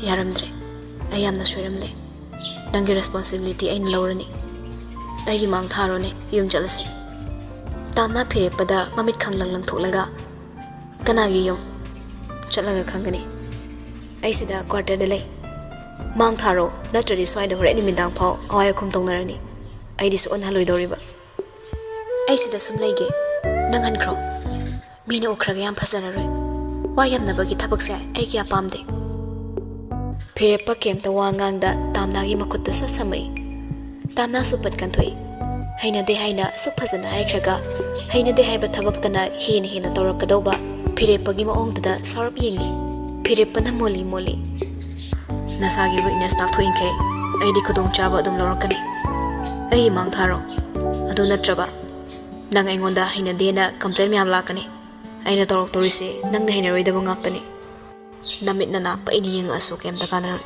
ꯌꯥꯔꯝꯗ꯭ꯔꯦ꯫ ꯑꯩ ꯌꯥꯝꯅ ꯁꯣꯏꯔꯝꯂꯦ꯫ ꯅꯪꯒꯤ ꯔꯦꯁꯄꯣꯟꯁꯤꯕꯤꯂꯤꯇꯤ ꯑꯩꯅ ꯂꯧꯔꯅꯤ꯫ ꯑꯩꯒꯤ ꯃꯥꯡ ꯊꯥꯔꯣꯅꯦ, ꯌꯨꯝ ꯆꯠꯂꯁꯤ꯫" ꯇꯥꯝꯅꯥ ꯐꯤꯔꯦꯞꯄꯗ ꯃꯃꯤꯠ ꯈꯪꯂꯪ ꯂꯪꯊꯣꯛꯂꯒ, "ꯀꯅꯥꯒꯤ ꯌꯨꯝ? ꯆꯠꯂꯒ ꯈꯪꯒꯅꯤ꯫ ꯑꯩ ꯁꯤꯗ ꯀ꯭ꯋꯥꯔꯇꯔꯗ ꯂꯩ꯫ ꯃꯥꯡ ꯊꯥꯔꯣ, ꯅꯠꯇ꯭ꯔꯗꯤ ꯁ꯭ꯋꯥꯏꯗ ꯍꯣꯔꯦꯟ ꯅꯨꯃꯤꯗꯥꯡ ꯐꯥꯎ ꯑꯋꯥꯏ ꯑꯈꯨꯝ ꯇꯧꯅꯔꯅꯤ꯫ ꯑꯩꯗꯤ ꯁꯨꯛꯍꯟ ꯍꯜꯂꯣꯏꯗꯧꯔꯤꯕ꯫ ꯑꯩ ꯁꯤꯗ ꯁꯨꯝ ꯂꯩꯒꯦ, ꯅꯪ ꯍꯟꯈ꯭ꯔꯣ꯫ ꯃꯤꯅ ꯎꯈ꯭ꯔꯒ ꯌꯥꯝ ꯐꯖꯔꯔꯣꯏ꯫ ꯋꯥ ꯌꯥꯝꯅꯕꯒꯤ ꯊꯕꯛꯁꯦ ꯑꯩ ꯀꯌꯥ ꯄꯥꯝꯗꯦ꯫" ꯐꯤꯔꯦꯞꯄ ꯀꯩꯝꯇ ꯋꯥ ꯉꯥꯡꯗ ꯇꯥꯝꯅꯥꯒꯤ ꯃꯈꯨꯠꯇ ꯁꯠ ꯁꯝꯃꯛꯏ꯫ ꯇꯥꯝꯅꯥꯁꯨ ꯄꯠ ꯀꯟꯊꯣꯛꯏ꯫ ꯍꯩꯅꯗꯦ ꯍꯥꯏꯅ ꯑꯁꯨꯛ ꯐꯖꯅ ꯍꯥꯏꯈ꯭ꯔꯒ, ꯍꯩꯅꯗꯦ ꯍꯥꯏꯕ ꯊꯕꯛꯇꯅ ꯍꯦꯟꯅ ꯍꯦꯟꯅ ꯇꯧꯔꯛꯀꯗꯧꯕ ꯐꯤꯔꯦꯞꯄꯒꯤ ꯃꯑꯣꯡꯗꯨꯗ ꯁꯥꯎꯔꯞ ꯌꯦꯡꯏ꯫ ꯐꯤꯔꯦꯞꯄꯅ ꯃꯣꯜꯂꯤ ꯃꯣꯜꯂꯤ, "ꯅꯁꯥꯒꯤ ꯋꯤꯛꯅꯦꯁ ꯇꯥꯛꯊꯣꯛꯏꯈꯩ ꯑꯩꯗꯤ ꯈꯨꯗꯣꯡꯆꯥꯕ ꯑꯗꯨꯝ ꯂꯧꯔꯛꯀꯅꯤ꯫ ꯑꯩꯒꯤ ꯃꯥꯡ ꯊꯥꯔꯣ꯫ ꯑꯗꯨ ꯅꯠꯇ꯭ꯔꯕ ꯅꯪ ꯑꯩꯉꯣꯟꯗ ꯍꯩꯅꯗꯦꯅ ꯀꯝꯄ꯭ꯂꯦꯟ ꯃꯌꯥꯝ ꯂꯥꯛꯀꯅꯤ꯫ ꯑꯩꯅ ꯇꯧꯔꯛꯇꯧꯔꯤꯁꯦ ꯅꯪꯅ ꯍꯩꯅꯔꯣꯏꯗꯕ ꯉꯥꯛꯇꯅꯤ꯫ ꯅꯃꯤꯠ ꯅꯅꯥ ꯄꯩꯅ ꯌꯦꯡꯉꯛꯑꯁꯨ ꯀꯩꯝꯇ ꯀꯥꯟꯅꯔꯣꯏ꯫"